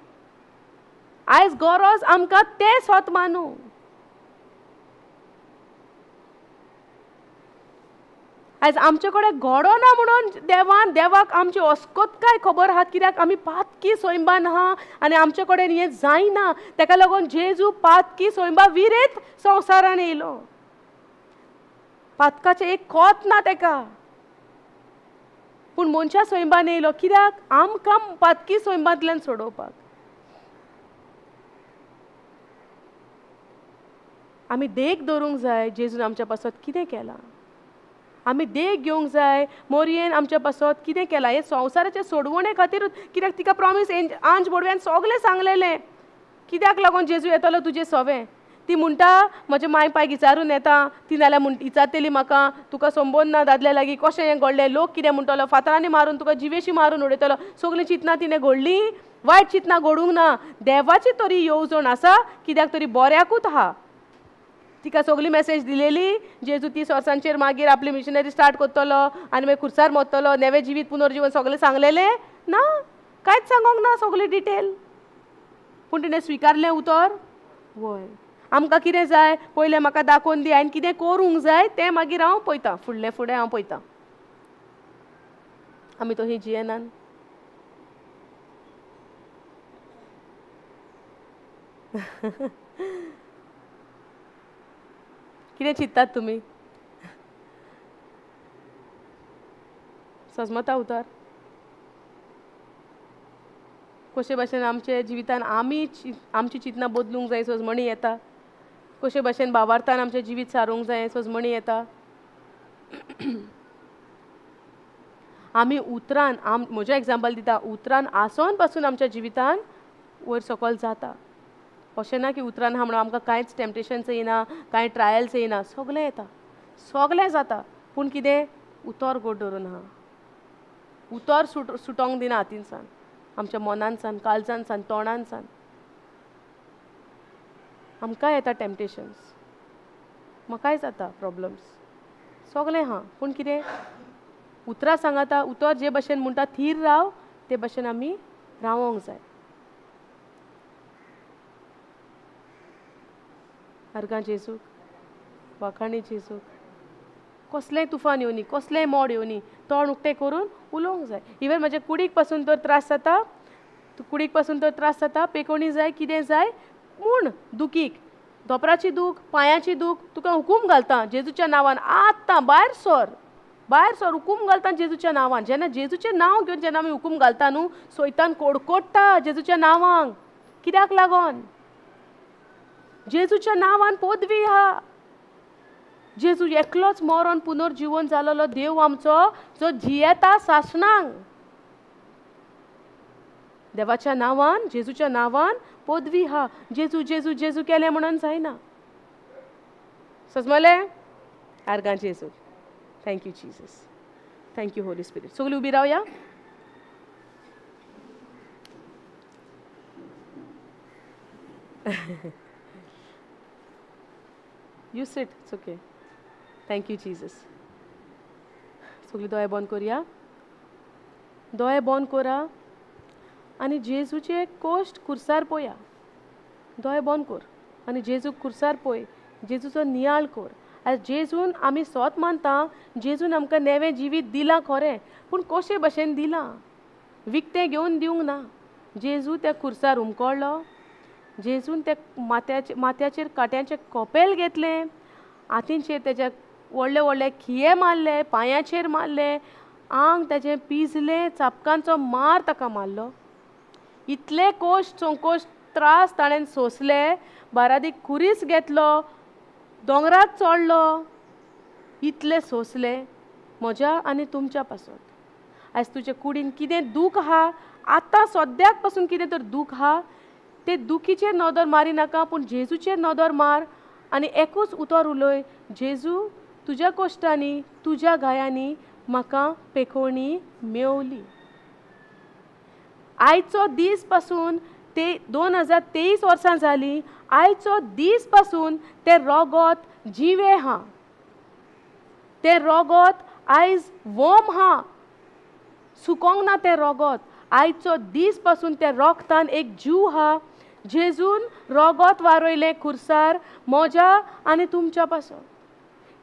आयज गरज आमकां तें सोत मानू. आयज आमचे कडेन घडोना म्हणून देवान देवाक आमची अस्कत काय खबर आहा, कित्याक आमी पातकी सोयंबान आहा आनी आमचे कडेन हें जायना. तेका लागून जेजू पातकी सोयंबा विरेत संवसारान येयलो. पातकाचें एक कोत ना तेका, पूण मनशा सोयंबान येयलो कित्याक आमकां पातकी सोयंबांतल्यान सोडोवपाक. आमी देख दवरूंक जाय जेजून आमच्या पासत कितें केलां. आमी देख घेवंक जाय मोरयेन आमच्या पासत कितें केलां. हें संवसाराचे सोडवणे खातीरूच, कित्याक तिका प्रॉमीस आंज बोडव्यान सगळें सांगलेलें कित्याक लागून जेजू येतलो तुजें सवें. ती म्हणटा म्हजे माय पाय विचारून येता, ती नाल्यार म्हण विचारतली म्हाका तुका संबोध ना दादल्या लागीं, कशें हें घडलें, लोक कितें म्हणटलो, फातरांनी मारून तुका जिवेशी मारून उडयतलो. सगळीं चिंतनां तिणें घडलीं, वायट चिंतनां घडूंक ना. देवाची तरी येवजण आसा कित्याक तरी बऱ्याकूच आहा. तिका सगळी मेसेज दिलेली जेजू 30 वर्सांचेर मागीर आपली मिशनरी स्टार्ट करतलो आनी मागीर खुर्सार मरतलो, नवें जिवीत पुनर्जिवन सगळें सांगलेलें ना, कांयच सांगोंक ना सगळी डिटेल. पूण तिणें स्विकारलें उतर. वय आमकां कितें जाय पयलें म्हाका दाखोवन दी आनी कितें करूंक जाय तें मागीर हांव पळयतां, फुडलें फुडें हांव पळयतां. आमी तो ही जियेनान. कितें चिंत्तात तुमी? सजमता उतर कशे भाशेन आमच्या जिवितान आमी आमची चिंतनां बदलूंक जाय सजमणी येता. कशे भाशेन भावार्थान आमचें जिवीत सारूंक जाय सजमणी येता. आमी उतरान म्हजें एग्जाम्पल दिता, उतरान आसोन पासून आमच्या जिवितान वयर सकयल जाता. अशें ना की उतरान आहा म्हणून आमकां कांयच टेम्पटेशन्स येयना, कांय ट्रायल्स येयना, सगळें येता, सगळें जाता. पूण कितें उतर गोड दवरून आहा, उतर सुटोंक दिना हातीनसान, आमच्या मनानसान, काळजानसान, तोंडानसान. आमकांय येता टेम्पटेशन्स, म्हाकाय जाता प्रॉब्लम्स, सगळें आहा. पूण कितें उतरां सांगाता, उतर जे भशेन म्हणटा थीर राव, ते भशेन आमी रावोंक जाय. अर्गां जेजूक, वाखाणी जेजूक. कसलेंय तुफान येवनी, कसलेंय मोड येवनी, तोंड उक्तें करून उलोवंक जाय. इवन म्हज्या कुडीक पासून तर त्रास जाता, कुडीक पासून तर त्रास जाता, पेकोणी जाय, कितें जाय म्हूण दुखीक, धोपराची दूख, पांयाची दूख, तुका हुकूम घालता जेजूच्या नांवान आतां भायर सर, भायर सर, हुकूम घालता जेजूच्या नांवान. जेन्ना जेजूचें नांव घेवन जेन्ना आमी हुकूम घालता न्हू, सोयतान कोडकोडटा जेजूच्या नांवांक. कित्याक लागोन? जेजूच्या नांवान पदवी आहा. जेजू एकलोच मरोन पुनर्जिवन जालोलो देव आमचो जो जियेता सासणांक. देवाच्या नांवान, जेजूच्या नांवान पदवी आहा. जेजू जेजू जेजू केलें म्हणून जायना. सजमलें? आर्गां जेजू. Thank you Jesus, thank you Holy Spirit. सगळीं उबी रावया. You sit, it's okay. Thank you Jesus. सगळी दोळे बंद करया, दोळे बंद करा आनी जेजूचे कोश्ट खुर्सार पळया. दोळे बंद कर आनी जेजूक खुर्सार पळय, जेजूचो नियाळ कर. आयज जेजून आमी सोत मानता, जेजून आमकां नवें जिवीत दिलां खरें, पूण कशे भशेन दिलां? विकतें घेवन दिवंक ना. जेजू त्या खुर्सार उमकळ्ळो, जेजून त्या माथ्याचेर काट्यांचें कोपेल घेतलें, हातींचेर तेज्या व्हडले व्हडले खिये मारले, पांयाचेर मारले, आंग तेजें पिजलें, चापकांचो मार ताका मारलो. इतले कोश्ट चौकोश त्रास ताणें सोंसले. बारादीक खुरीस घेतलो, दोंगराक चडलो, इतले सोंसले म्हज्या आनी तुमच्या पासत. आयज तुजे कुडीन कितें दूख आहा, आतां सद्याक पासून कितें तर दूख आहा, ते दुखीचेर नदर मारी नाका, पूण जेजूचेर नदर मार आनी एकूच उतर उलय, जेजू तुज्या कोश्टांनी तुज्या घायांनी म्हाका पेखोवणी मेवली. आयचो दीस पासून ते 2023 वर्सां जालीं, आयचो दीस पासून तें रोगोत जिवें आहा, तें रोगोत आयज वोम आहा, सुकोंक ना तें रोगोत. आयचो दीस पासून त्या रोगतान एक जीव आहा. जेजून रोगोत वारयलें खुर्सार म्हज्या आनी तुमच्या पासत.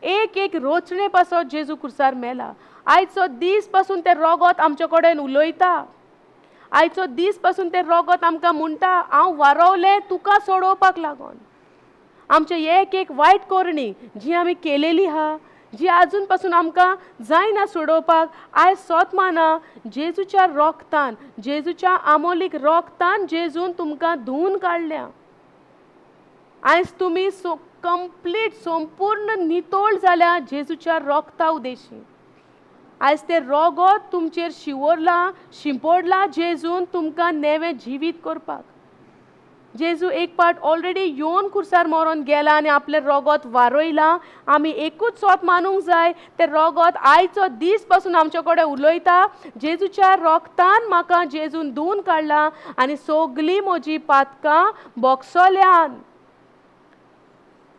एक एक रोचणे पासत जेजू खुर्सार मेला. आयचो दीस पासून तें रोगोत आमचे कडेन उलयता. आयचो दीस पासून तें रोगोत आमकां म्हणटा, हांव वारवलें तुका सोडोवपाक लागून. आमचे एक एक वायट करणी जी आमी केलेली आहा, जी आजून पासून आमकां जायना सोडोवपाक, आयज सोत माना जेजूच्या रोगतान, जेजूच्या आमोलीक रोगतान जेजून तुमकां धुवून काडल्या. आयज तुमी कंप्लीट संपूर्ण नितोळ जाल्या जेजूच्या रोगता उदेशी. आयज तें रोगोत तुमचेर शिंवरलां, शिंपडलां जेजून तुमकां नवें जिवीत करपाक. जेजू एक पाट ऑलरेडी येवन खुर्सार मरोन गेला आनी आपलें रोगोत वारयलां. आमी एकूच सोत मानूंक जाय, तें रोगोत आयचो दीस पासून आमचे कडेन उलयता. जेजूच्या रोगतान म्हाका जेजून धुवून काडला आनी सगळीं म्हजी पातकां बोगसल्यान.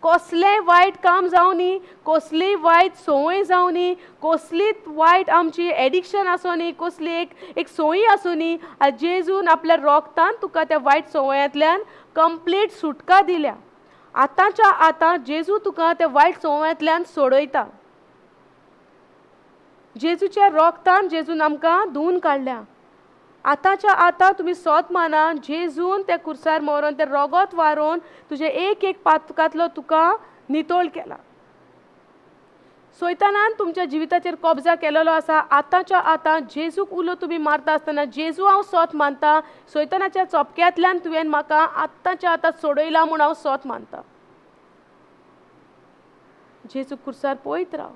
कसलें वायट काम जावनी, कसली वायट संवय जावनी, कसलीच वायट आमची एडिक्शन आसोनी, कसली एक एक संवय आसुनी, आयज जेजून आपल्या रोगतान तुका त्या वायट संवयांतल्यान कंप्लीट सुटका दिल्या. आतांच्या आतां जेजू तुका त्या वायट संवयांतल्यान सोडयता. जेजूच्या रोगतान जेजून आमकां धुवून काडल्या. आतांच्या आतां तुमी सोत माना, जेजून त्या खुर्सार मरोन तें रोगोत वारोवन तुजें एक एक पातकांतलो तुका नितळ केला. सैतानान तुमच्या जिविताचेर कब्जा केलेलो आसा. आतांच्या आतां जेजूक उलो तुमी मारता आसतना, जेजू हांव सोत मानता, सैतानाच्या चोपक्यांतल्यान तुवें म्हाका आतांच्या आतां सोडयला म्हूण हांव सोत मानता. जेजू खुर्सार पळयत राव.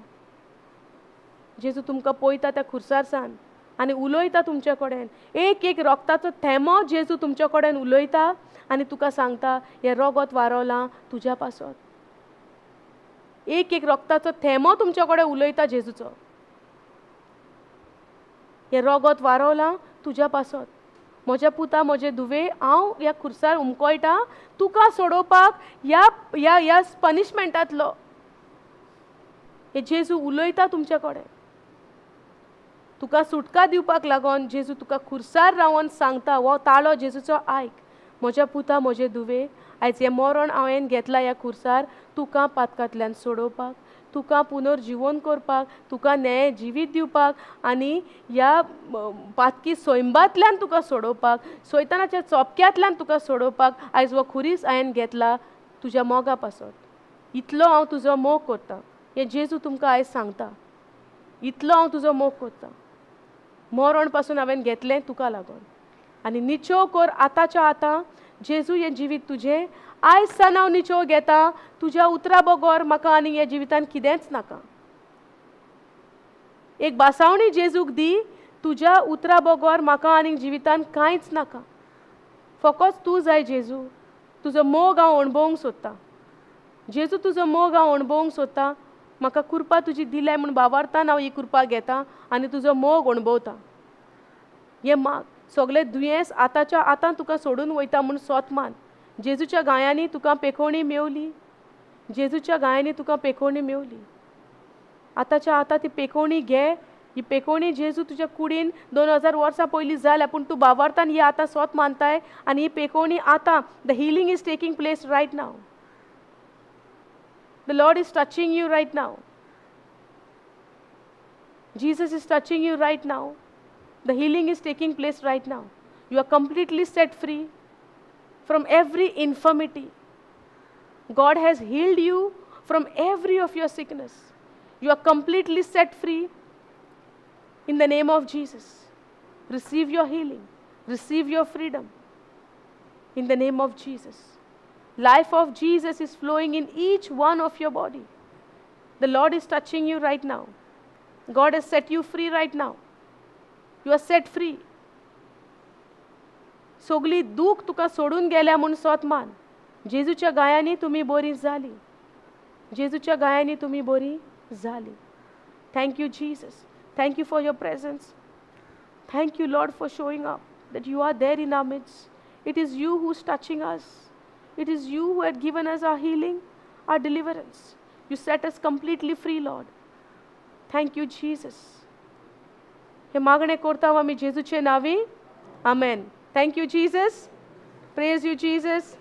जेजू तुमकां पळयता त्या खुर्सार सान आनी उलयता तुमचे कडेन. एक एक रोगताचो थेंबो जेजू तुमचे कडेन उलयता आनी तुका सांगता, हें रोगोत वारवलां तुज्या पासत. एक एक रोगताचो थेंबो तुमचे कडेन उलयता जेजूचो, हें रोगोत वारवलां तुज्या पासत. म्हज्या पुता, म्हजे धुवे, हांव ह्या खुर्सार उमकळटा तुका सोडोवपाक ह्या ह्या ह्या पनिशमेंटांतलो. हे जेजू उलयता तुमचे कडेन, तुका सुटका दिवपाक लागून जेजू तुका खुर्सार रावन सांगता, हो ताळो जेजूचो आयक, म्हज्या पुता, म्हजे धुवे, आयज हें मरण हांवें घेतलां ह्या खुर्सार तुका पातकांतल्यान सोडोवपाक, तुका पुनर्जिवन करपाक, तुका न्याय जिवीत दिवपाक आनी ह्या पातकी सैंबांतल्यान तुका सोडोवपाक, सैतानाच्या चोपक्यांतल्यान तुका सोडोवपाक आयज हो खुरीस हांवें घेतला तुज्या मोगा पासत. इतलो हांव तुजो मोग करता, हें जेजू तुमकां आयज सांगता. इतलो हांव तुजो मोग करता, मरण पासून हांवें घेतलें तुका लागून. आनी निचोव कर आतांच्या आतां, जेजू हें जिवीत तुजें आयज सान हांव निचोव घेता, तुज्या उतरा बगर म्हाका आनी ह्या जिवितान कितेंच नाका. एक बासावणी जेजूक दी, तुज्या उतरा बगर म्हाका आनी जिवितान कांयच नाका, फकत तूं जाय जेजू. तुजो मोग हांव अणभवूंक सोदतां जेजू, तुजो मोग हांव अणभवूंक सोदतां. म्हाका कृपा तुजी दिल्या म्हूण बावार्थान हांव ही कृपा घेता आनी तुजो मोग अणभवता. हें माग, सगळे दुयेंस आतांच्या आतां तुका सोडून वयता म्हूण सोत मान. जेजूच्या गायांनी तुका पेखोवणी मेवली, जेजूच्या गायांनी तुका पेखोवणी मेवली. आतांच्या आतां ती पेखोवणी घे, ही पेकोवणी जेजू तुज्या कुडीन 2000 वर्सां पयलीं जाल्या, पूण तूं बावार्थान ही आतां स्वत मानताय आनी ही पेकोवणी आतां, the healing is taking place right now. The Lord is touching you right now. Jesus is touching you right now. The healing is taking place right now. You are completely set free from every infirmity. God has healed you from every of your sickness. You are completely set free in the name of Jesus. Receive your healing. Receive your freedom in the name of Jesus. Life of Jesus is flowing in each one of your body. The Lord is touching you right now. God has set you free right now. You are set free. सगली दूख तुका सोडून गेल्या म्हूण सोत मान. जेजूच्या गायांनी तुमी बरी जाली. जेजूच्या गायांनी तुमी बरी जाली. Thank you Jesus. Thank you for your presence. Thank you Lord for showing up that you are there in our midst. It is you who is touching us. It is you who had given us our healing, our deliverance. You set us completely free, Lord. Thank you, Jesus. हे मागणें करता आमी जेजूचे नांवी. आमेन. Thank you, Jesus. Praise you, Jesus.